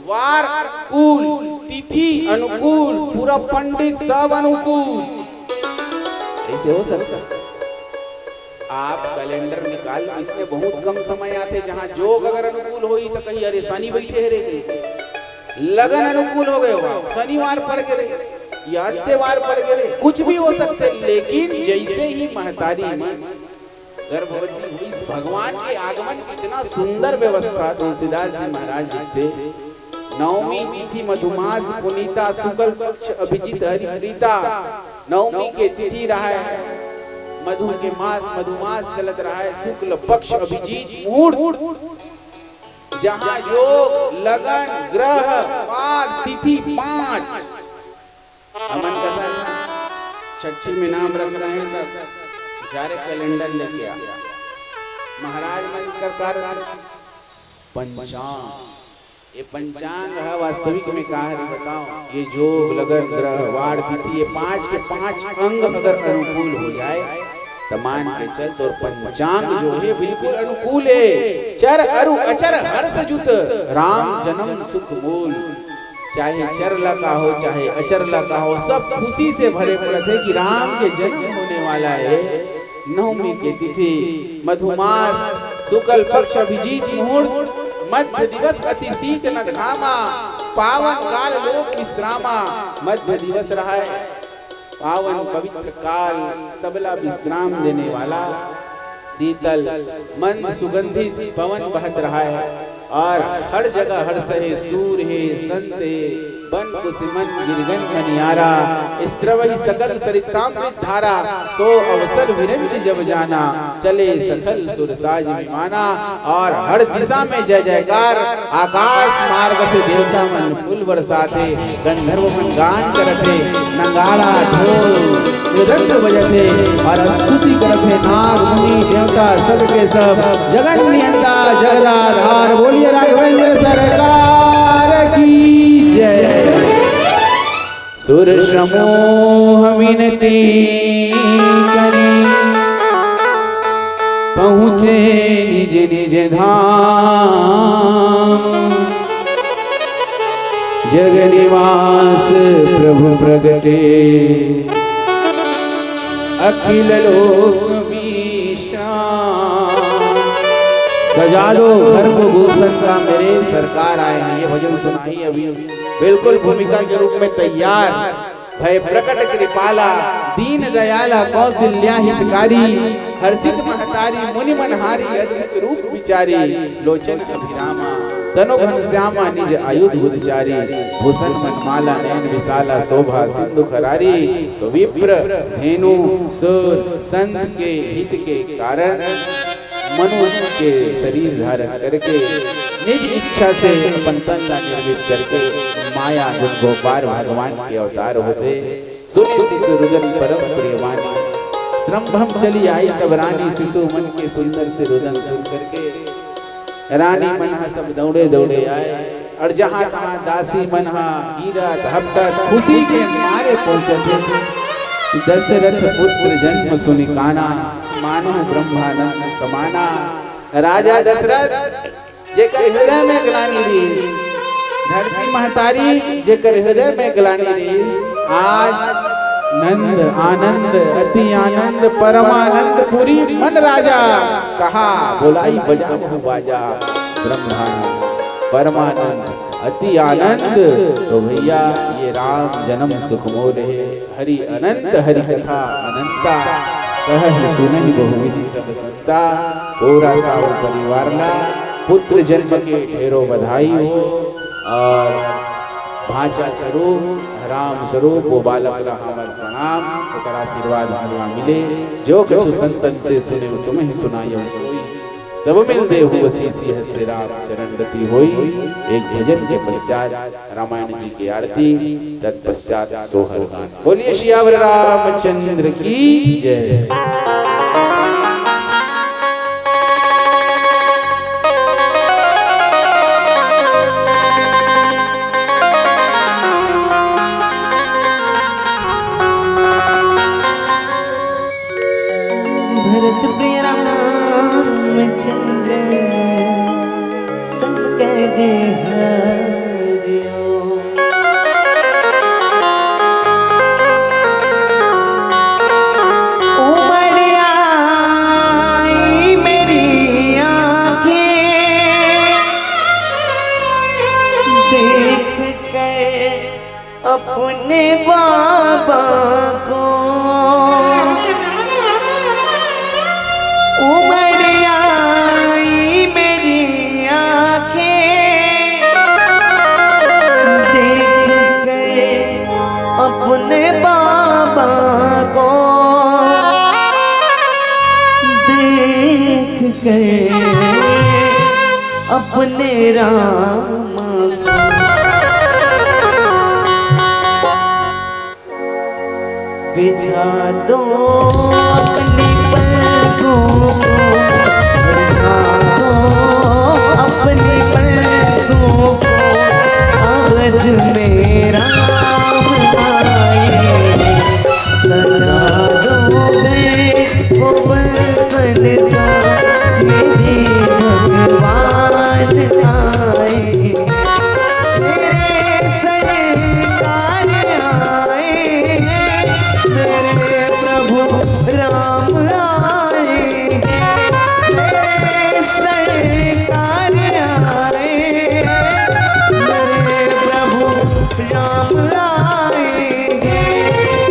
वार अनुकूल, तिथि अनुकूल, पूरा पंडित सब अनुकूल। ऐसे हो सकता है? आप कैलेंडर निकाल, इसमें बहुत कम समय आथे, जहां जोग अगर अनुकूल होई, तो कहीं, "अरे, शनि बैठे हे रे।" लगन अनुकूल हो गए, वाह, शनिवार पड़ गए, या त्योहार पड़ गए, कुछ भी हो सकते, लेकिन जैसे ही महतारी मन गर्भवती हुई, भगवान के आगमन की इतना सुंदर व्यवस्था तुलसीदास जी महाराज लिखते। नवमी तिथि मधुमास पुनीता, शुक्ल पक्ष अभिजीत हरि प्रीता। नवमी के तिथि रहा है, मधु के मास, मधुमास चलत रहा है, शुक्ल पक्ष अभिजीत मुहूर्त, जहां योग, लगन, ग्रह, वार, तिथि पांच। हमन कथा छठी में नाम रख रहे हैं, तब जा रे कैलेंडर लेके आ। महाराज मन कर कार पंचांग, ये पंचांग है वास्तविक में का है बताओ? ये जोग, लगन, ग्रह, वार, तिथि, ये पांच के पांच अंग अगर अनुकूल हो जाए, तो मान के चल, तोर पंचांग जो है बिल्कुल अनुकूल है। चर अरु अचर हर्ष जुत, राम जन्म सुख मूल। चाहे चर ला का हो, चाहे अचर ला का हो, सब खुशी से भरे पड़त है कि राम के जन्म होने वाला है। नवमी के तिथि, मधुमास, शुक्ल पक्ष अभिजीत मुहूर्त, मध्य दिवस अति शीत न घामा, पावन काल लोक विश्रामा। मध्य दिवस रहा है, पावन पवित्र काल, सबला विश्राम देने वाला, शीतल मंद सुगंधित पवन बहत रहा है और हर जगह हर सहे सूर हे, संत हे, बन कुसुमन गिरगन मनियारा, स्त्रवहि सकल सरितामृत धारा, सो अवसर विरंच जब जाना, चले सकल सुर साज विमाना। और हर दिशा में जय जयकार, आकाश मार्ग से देवता मन फूल बरसाथे, गंधर्व मन गान करथे, नगाड़ा ढोल मृदंग बजथे और स्तुति करथे नाग मुनि देवता सब के सब, जगन नियंता जगदाधार। बोलिए राघवेंद्र सरकार की जय। सुर समूह मिनती करी, पहुँचे निज निज धाम। जग निवास प्रभु प्रगटे, अखिल लोक विश्राम। सजा दो घर को गुलशन का, मेरे सरकार आए हैं। ये भजन सुनाई अभी, बिल्कुल भूमिका के रूप में तैयार। भय प्रकट कृपाला, दीन दयाला, कौशल्या हितकारी, हर्षित महतारी, मुनि मनहारी, अद्भुत रूप विचारी, लोचन अभिरामा, तनु घनश्यामा, निज आयुध उदचारी, भूषण मनमाला, नयन विशाला, शोभा सिंधु खरारी। तो विप्र, धेनु, सुर, संत के हित के कारण मनुष्य के शरीर धारण करके निज इच्छा से अपन तन ला निर्मित करके माया गुण गोपार भगवान के अवतार होथे। सुने शिशु रुदन परम प्रियवानी, संभ्रम चली आई सब रानी। शिशु मन के सुंदर से रुदन सुन करके रानी मन ह सब दौड़े दौड़े आए, अउ जहाँ तहाँ दासी मन ह हीरत हपटत खुशी के मारे पहुँचत हे। दशरथ पुत्र जन्म सुनि काना, मानो ब्रह्मानंद समाना। राजा दशरथ जेकर हृदय में ग्लानि रहिस, धरती महतारी जेकर हृदय में ग्लानि रहिस, आज नंद आनंद, अति आनंद, परमानंद पुरी मन राजा, कहा बोलाई बजा बहु बाजा। ब्रह्मानंद, परमानंद, अति आनंद। तो भैया, ये राम जन्म सुख मोर हे। हरि अनंत हरि कथा अनंता, कहहि सुनहि बहुविधि सब संता। पूरा साहू परिवार ला पुत्र जन्म के ढेरों बधाई हो, अउ भांचा स्वरूप, राम स्वरूप वो बालक ला हमर प्रणाम, ओकर आशीर्वाद हमला मिले। जो कछु संतन से सुने तुमहि सुनायो सोई, सब मिल देहु असीसी है श्री राम चरण रति होई। एक भजन के पश्चात रामायण जी की आरती, तत्पश्चात सोहर गान। बोलिए सियावर रामचंद्र की जय। भरत प्रिय रामचंद्र संग हरिओ। उमड़ आई मेरी आंखें देख कर अपने बाबा को। उमड़ आई मेरी आंखें देख गए अपने बाबा को, देख गए अपने राम को। बिछा दो अपने पलकों को, बिछा दो अपने पलकों को, अवध में राम आए। सजा दो घर को बन सा, मेरे भगवान आए। मेरे सरकार आए, मेरे प्रभु राम आए, मेरे सरकार आए, मेरे प्रभु राम आए,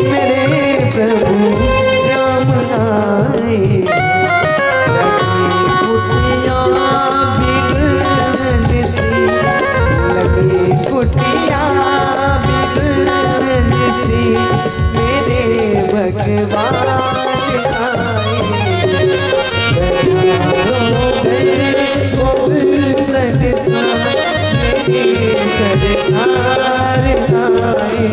मेरे प्रभु राम आए। लगी कुटिया बिगड़न सी, लगी कुटिया बिगड़न सी, मेरे भगवान आए। सजा दो घर को गुलशन सा, मेरे सरकार आए।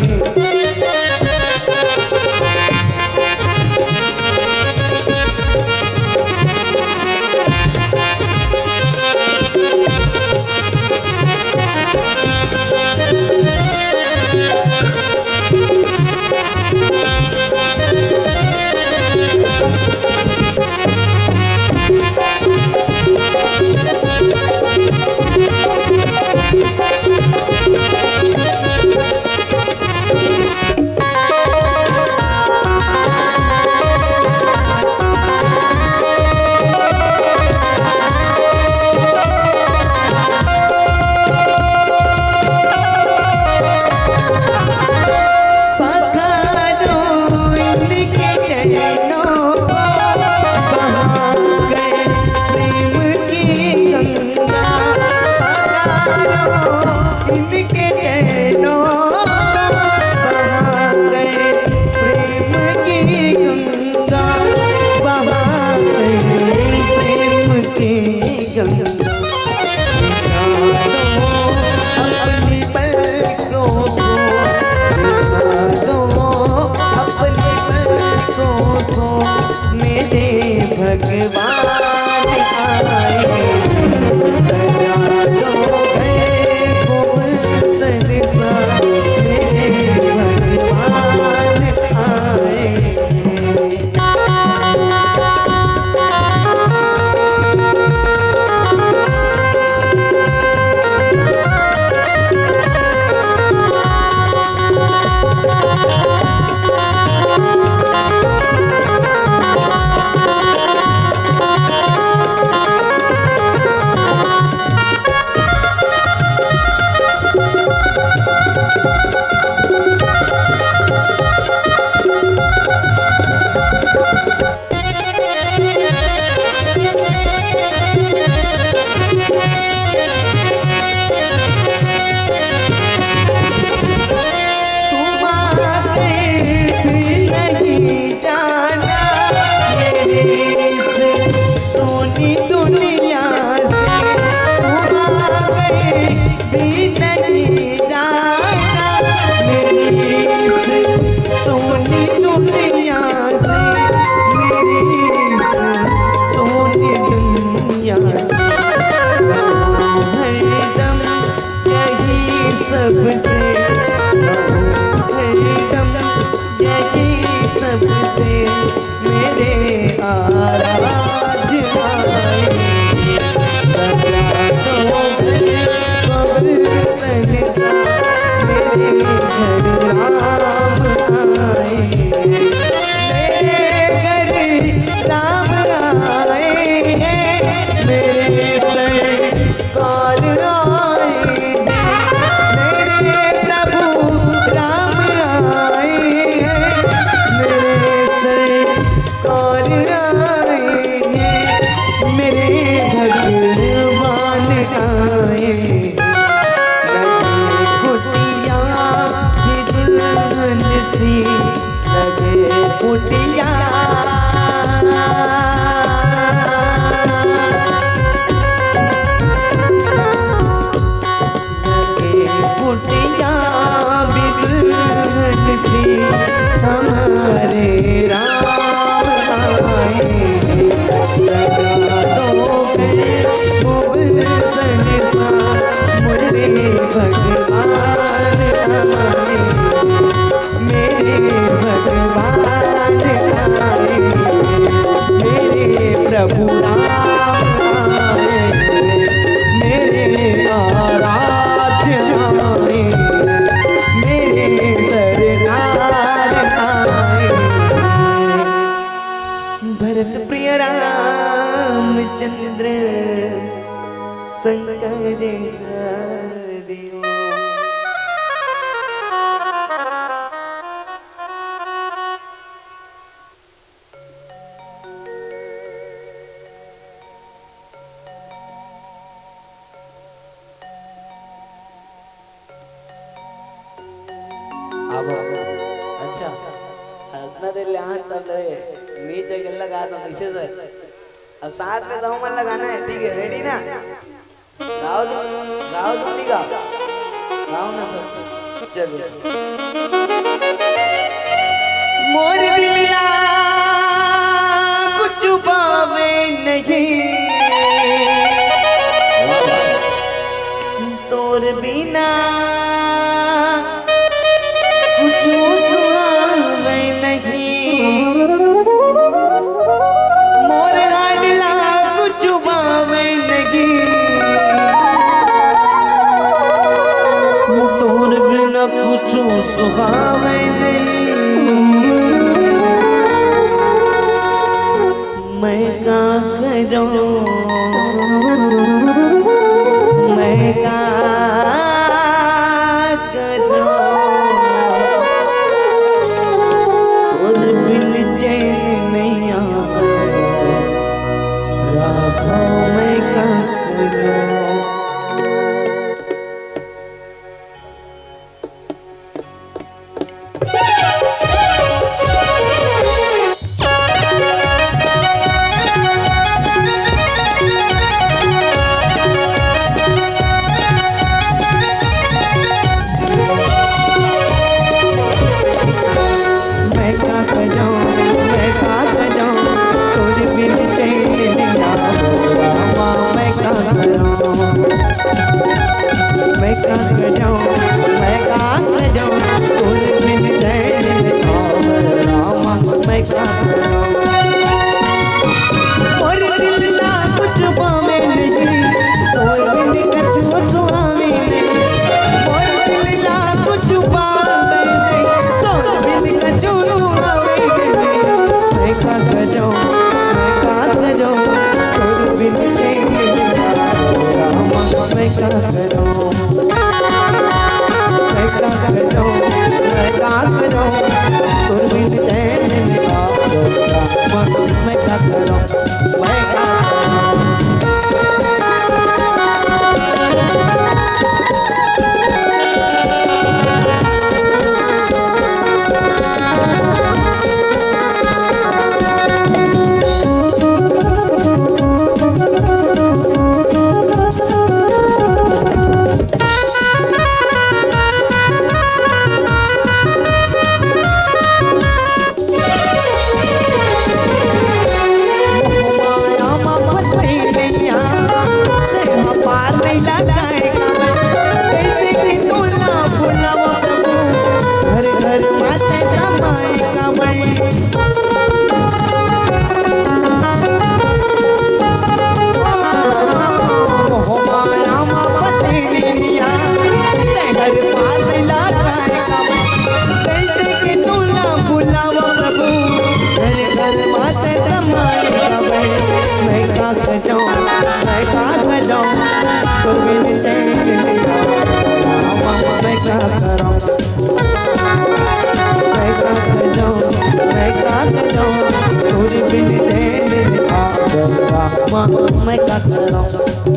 कुटिया, कुटिया बिगड़ सी हमारे राम आए, सदा तो गए वो संसार, मुरली भगवान आए। मेरे भगवान आए, मेरे प्रभु राम आए, मेरे आराध्य आए, मेरे सरकार आए। भरत प्रिय रामचंद्र शंकर हरि ओम। अब अच्छा, इतना देर ले आए तब ले नीचे के लगा दो कैसे सर? अब साथ में दो मन लगाना है, ठीक है, रेडी ना? गाओ तो, गाओ तो नहीं गाओ, गाओ ना सर, चलो। मोर दिल ला कुछ पावे नहीं, तोर बिना कुछ सुहावे नहीं। मोर लाडला कुछ पावे नहीं, तोर बिना कुछ सुहावे नहीं। मैं का करूं, मैं का करूं, तोर बिन चैन नहीं आवे, राघव मैं का करूं। मैं का करूं, मैं का करूं, तोर बिन चैन नहीं आवे रामा, मैं का करूं। मैं का करूं, मैं का करूं, तोर बिन चैन नहीं आवे रामा, मैं का करूं। मोर दिल ला कुछ पावे नहीं, तोर बिन कछु सुहावे नहीं। मोर दिल ला कुछ पावे नहीं, तोर बिन कछु सुहावे नहीं। मैं का करूं, मैं का करूं, तोर बिन चैन नहीं आवे रामा, मैं का करूं। मैं का करूं, मैं का करूं, तोर बिन चैन नहीं आवे रामा, मैं का करूं, मैं का करूं।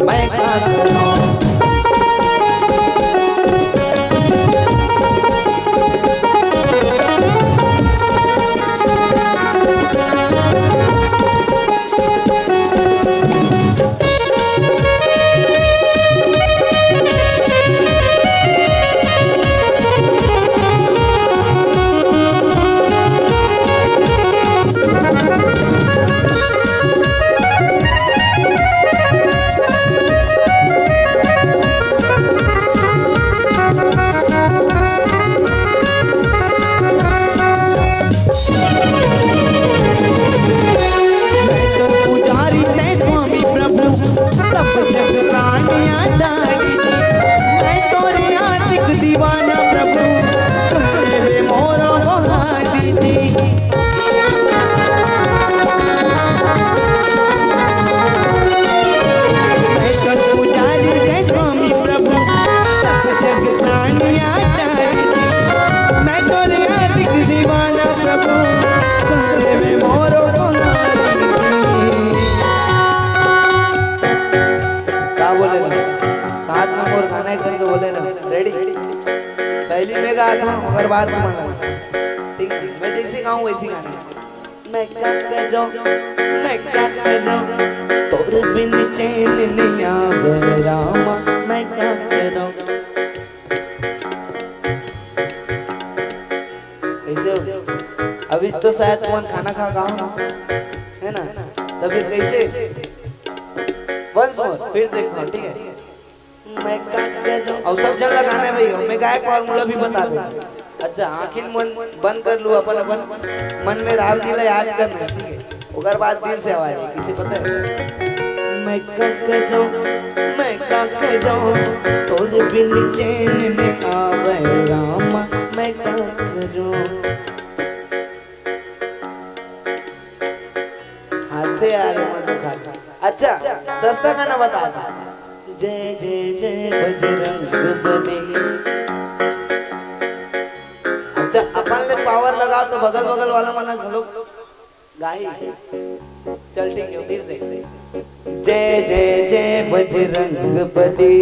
मैं का करूं। पहली मैं गाता हूँ, अगर बात तुम गाना। ठीक है, मैं जैसे गाऊँ वैसे गाना। मैं का करूँ, मैं का करूँ, तोर बिन चैन नहीं आवे रामा, मैं का करूँ। कैसे हो? अभी तो शायद कौन खाना खा गाओ ना, है ना? तो फिर कैसे? वंस मोर, फिर देखो, ठीक है? मैं का करूं? और सब जन लगाना है भाई, मैं गायक फॉर्मूला भी बता दे। अच्छा, आंखिन मन बंद कर लू, अपन अपन मन में राम जी ला याद करना है, ठीक है? ओकर बाद दिल से आवाज है, किसे पता है? मैं का करूं, मैं का करूं, तोर बिन चैन न आवे रामा, मैं का करूं। हंसते यार, मन दुखा। अच्छा, सस्ता गाना बता था। जय जय जय बजरंग बली। अच्छा, अपन ले पावर लगाओ तो बगल बगल वाला मन घलो गाही। चल ठीक है, फिर देखते हैं। जय जय जय बजरंग बली।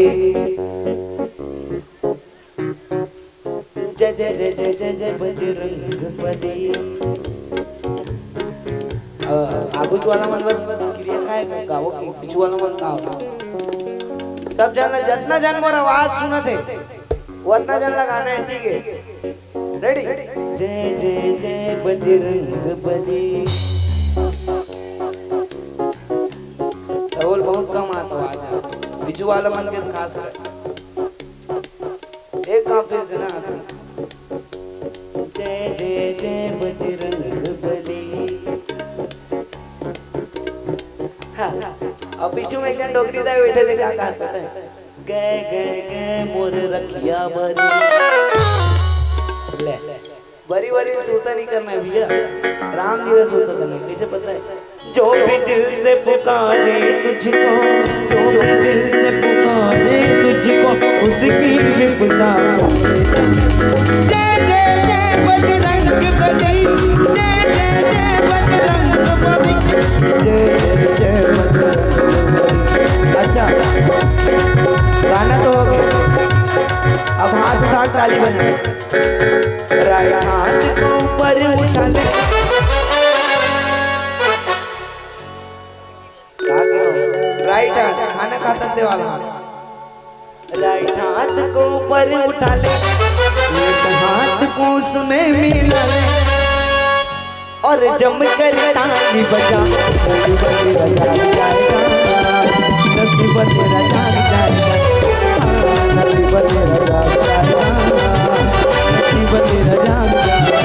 जय जय जय जय जय जय बजरंग बली। अ, आगू वाला मन बस क्रिया खाए, गावो कि पीछू वाला मन का होता। सब जन, जितना जन मोर आवाज सुनत है, वो उतना जन लगाना है, ठीक है? रेडी? जय जय जय बजरंग बली। तबल बहुत कम आता आवाज है, पीछू वाला मन के खास कर। एक गांव फिर से ना आता। जय जय जय बजरंग बली। हाँ, अब पीछू में एक जन डोकरी दाई बैठे थे, का कहते थे? गए गए गए मोर रखिया बरी। ले, बरी बरी सुरता नहीं करना है भैया, राम जी का सुरता करना है। कैसे पता है? जो भी दिल से पुकारे तुझको, जो भी दिल से पुकारे तुझको, उसकी विपदा। जय जय जय बजरंग बली, जय जय जय बजरंग बली, जय जय जय बजरंग बली। अच्छा, गाना तो हो गया, अब हाथ उठा के ताली बजाओ। राइट हाथ को ऊपर उठा ले। का कहो? राइट हाथ, खाना खाता ते वाला हाथ। राइट हाथ को ऊपर उठा ले, लेफ्ट हाथ को उसमें मिला ले। और जम कर ताली बजा, नसीब तेरा जाग जाएगा, नसीब तेरा जाग जाएगा, हाँ, नसीब तेरा जाग जाएगा, नसीब तेरा जाग जाएगा।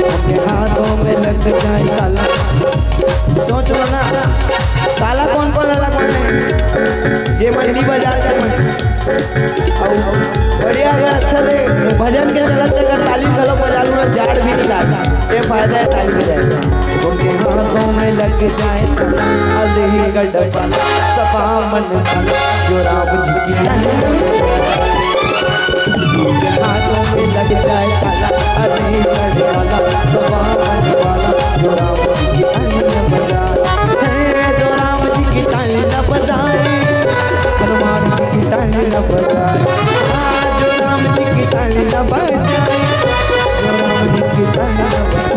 अपने हाथों में लग जाए ताला। सोच लो ना, ताला कौन कौन लगवाना है? जे मन नहीं बजाते हैं। अउ बढ़िया, अगर अच्छा से भजन के चलत, अगर ताली घलो बजा लूँ ना, जाड़ भी नहीं लागता। ये फायदा है ताली बजाए का। उनके हाथों में लग जाए अली गढ़ वाला, सपा मन वाला, जो राम जी की ताली। हाथों में लग जाए ताला, अली गढ़ वाला, सपा मन वाला, जो राम जी की ताली बजा। है, जो राम जी की ताली न बजाए, हनुमान जी की ताली न बजाए। हाँ, जो राम जी की ताली न बजाए, जो राम जी की ताली न बजाए।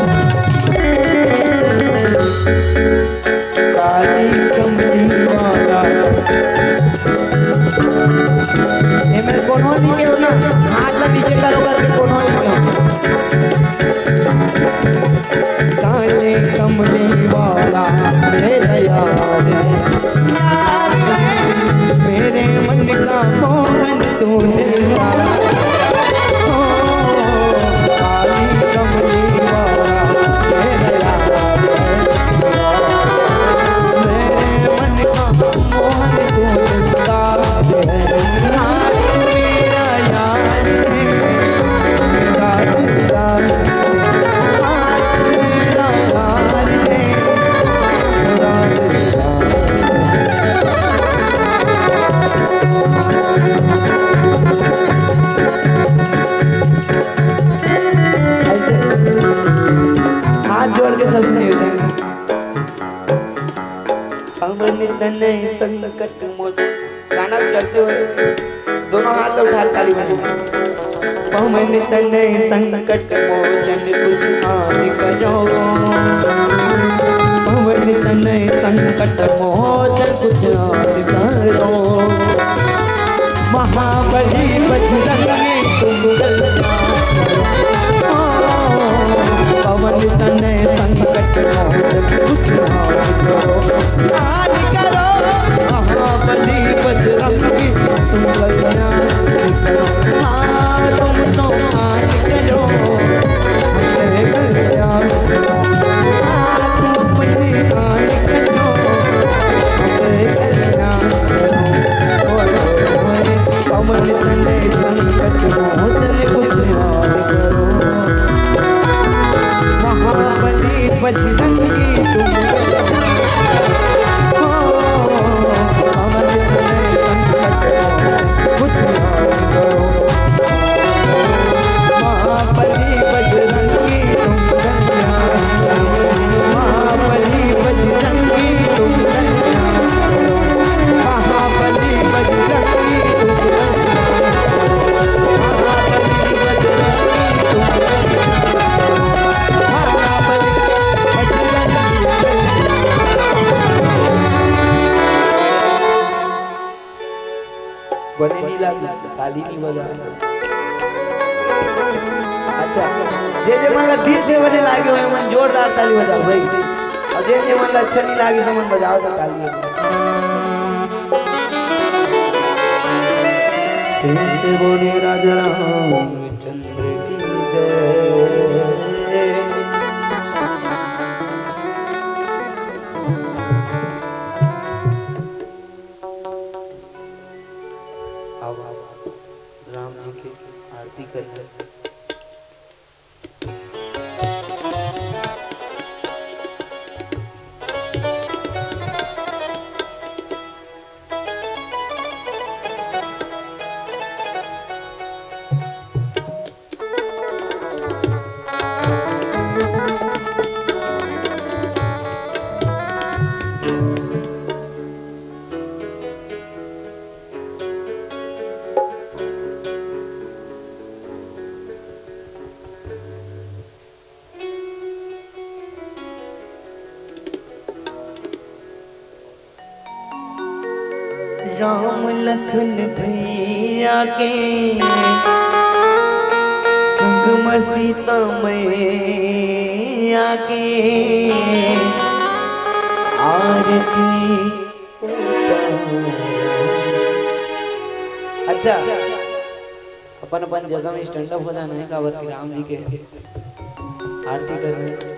काली कमली वाला। एमे कोनो नहीं केहू ना, हाथ ला नीचे करो करके कोनो नहीं केहू। काले कमली वाला मेरा यार है। मेरे मन का मोहन तू दिलदार। ओ, काली कमली वाला मेरा यार है। मेरे मन का मोहन तू दिलदार है। नाथ मेरा यार है। ऐसे हाथ जोड़ के सबसे निवेदन। पवन तनय संकट मोचन। गाना चलते हुए दोनों हाथ उठा के ताली बजाओ। पवन तनय संकट मोचन कुछ आन करो। पवन तनय संकट मोचन कुछ आन करो। महाबली बजरंगी तुम कल्याण करो। पवन तनय संकट मोचन कुछ आन करो। आन करो। महाबली बजरंगी तुम कल्याण करो। हाँ, तुम तो आन करो। हमरे कल्याण करो। हाँ, तुम अपने आन करो। हमरे कल्याण करो। ओए, ओए, ओए। पवन तनय संकट मोचन कुछ आन करो। महाबली बजरंगी तुम हो, पवन तनय संकट मोचन कुछ आन करो। महाबली बजरंगी तुम कल्याण, महाबली बजरंगी तुम कल्याण, महाबली बजरंगी तुम कल्याण, महाबली बजरंगी तुम कल्याण, महाबली बजरंगी। बने नहीं लागिस, ताली नहीं बजा। अच्छा, जे जे मन ला दिल से बने लागे होय, मन जोरदार ताली बजाओ भाई। और जे जे मन ला अच्छा नहीं लागिस, मन बजाओ तो ताली। प्रेम से बोलिए राजा रामचंद्र की जय। आओ, आओ, राम जी की आरती करिए। राम लखन भैया के संग म सीता मैया के आरती। अच्छा, अपन अपन जगह में stand up हो जाना है, काबर कि राम जी के आरती करना है।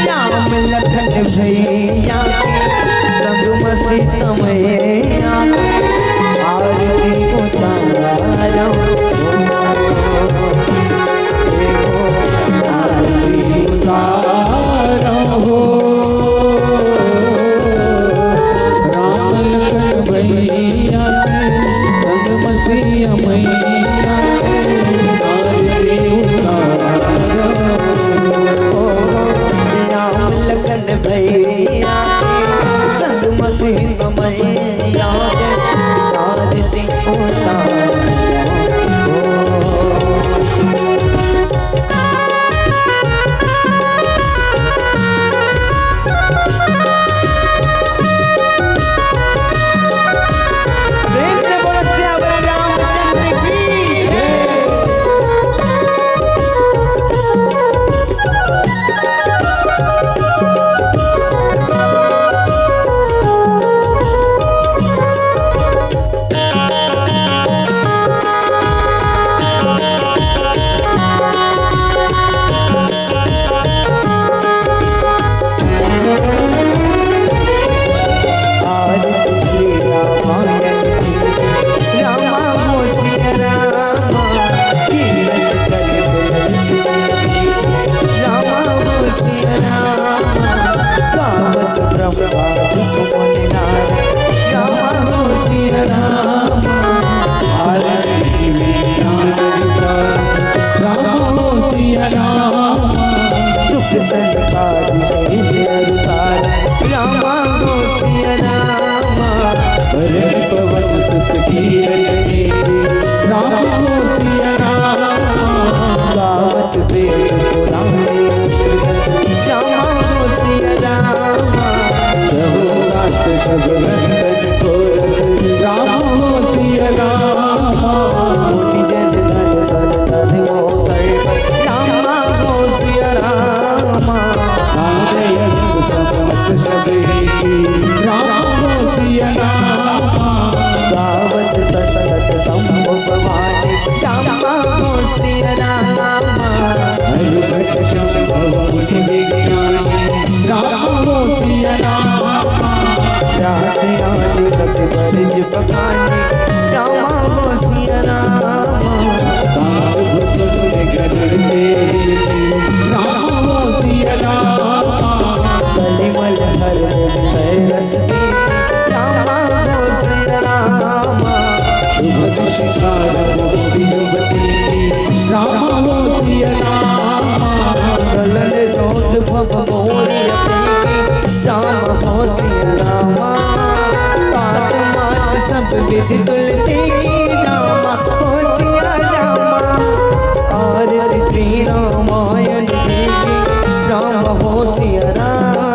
राम लखन भैया के संग म सीता मैया के आरती उतारो। आरती उतारो हो। राम लखन भैया के संग म सीता मैया के आरती उतारो। राम लखन भैया के संग म सीता मैया बखाने रामा हो सिया रामा। काल भुसुन गगन में रामा हो सिया रामा। कलिमल हर मुख सरस में रामा हो सिया रामा। शुभ शिकार गोपी युवती रामा हो सिया रामा। गलन रोल भव मोर अकेली राम हो सिया रामा। पात मात सब विधि तुलसी की राम हो सिया रामा। आरती श्री रामायण जी की राम हो सिया रामा।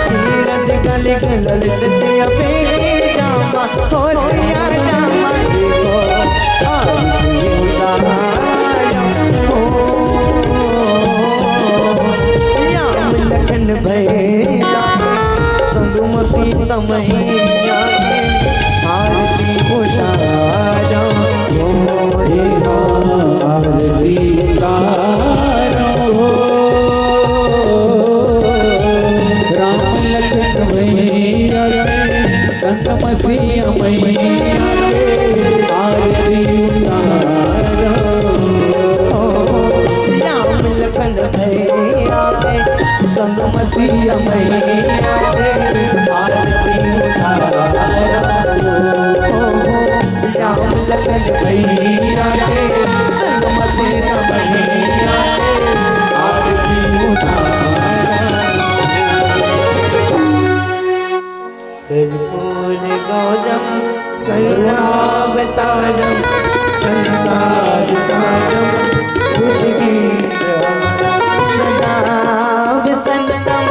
तीरथ गल गल ललित सिया बेली रामा हो सिया रामा। देखो आरती उतारा हो। राम लखन भैया संग में सीता मैया के आरती उतारा हो। आरती उतारा हो। राम लखन भैया के संग में सिया मैया के आरती उतारा। राम लखन भैया के संग में सिया मैया के आरती उतारा। राम लखन भैया के संग में सिया मैया के आरती उतारा। कर्पूर गौरम करुणावतारम संसार सारम भुजगेन्द्रम सदा वसंतम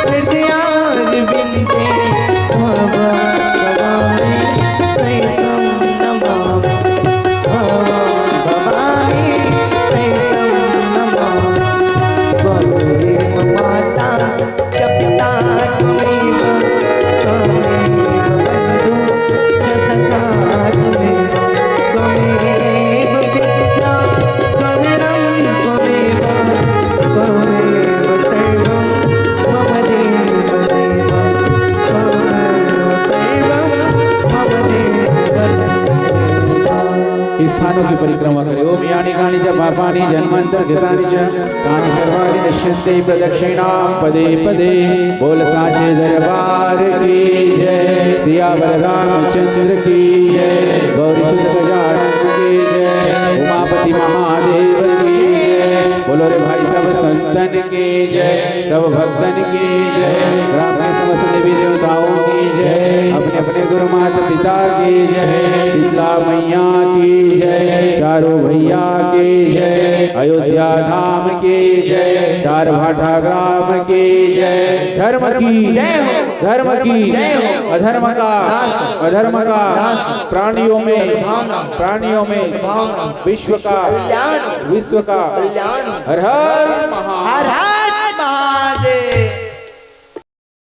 हृदयारविंदे भव भवानी प्रेतम नमामि। भव भवानी प्रेतम नमामि। त्वमेव माता च पिता त्वमेव, त्वमेव बन्धु च सखा त्वमेव, त्वमेव विद्या करणं त्वमेव, त्वमेव सर्वं मम देव देव, त्वमेव सर्वं मम देव देव। स्थानों की परिक्रमा करें। ओम यानि कानि च पापानि जन्मांतर कृतानि च तानि सर्वाणि नश्यन्ति प्रदक्षिणां पदे पदे। बोल साचे दरबार की जय, सियावर रामचंद्र की जय, गौरी सुत गजानन की जय, उमापति महादेव की जय। बोलो रे भाई सब संतन की जय, सब भक्तन की जय, ग्राम के समस्त देवी देवताओं की जय, अपने अपने गुरु माता पिता की जय, शीतला मैया की जय, चारों भैया की जय, अयोध्या धाम की जय, चार भाठा ग्राम की जय, धर्म की जय हो। धर्म की जय हो। अधर्म का नाश। अधर्म का नाश। प्राणियों में सद्भावना। प्राणियों में सद्भावना। विश्व का कल्याण। विश्व का कल्याण। हर हर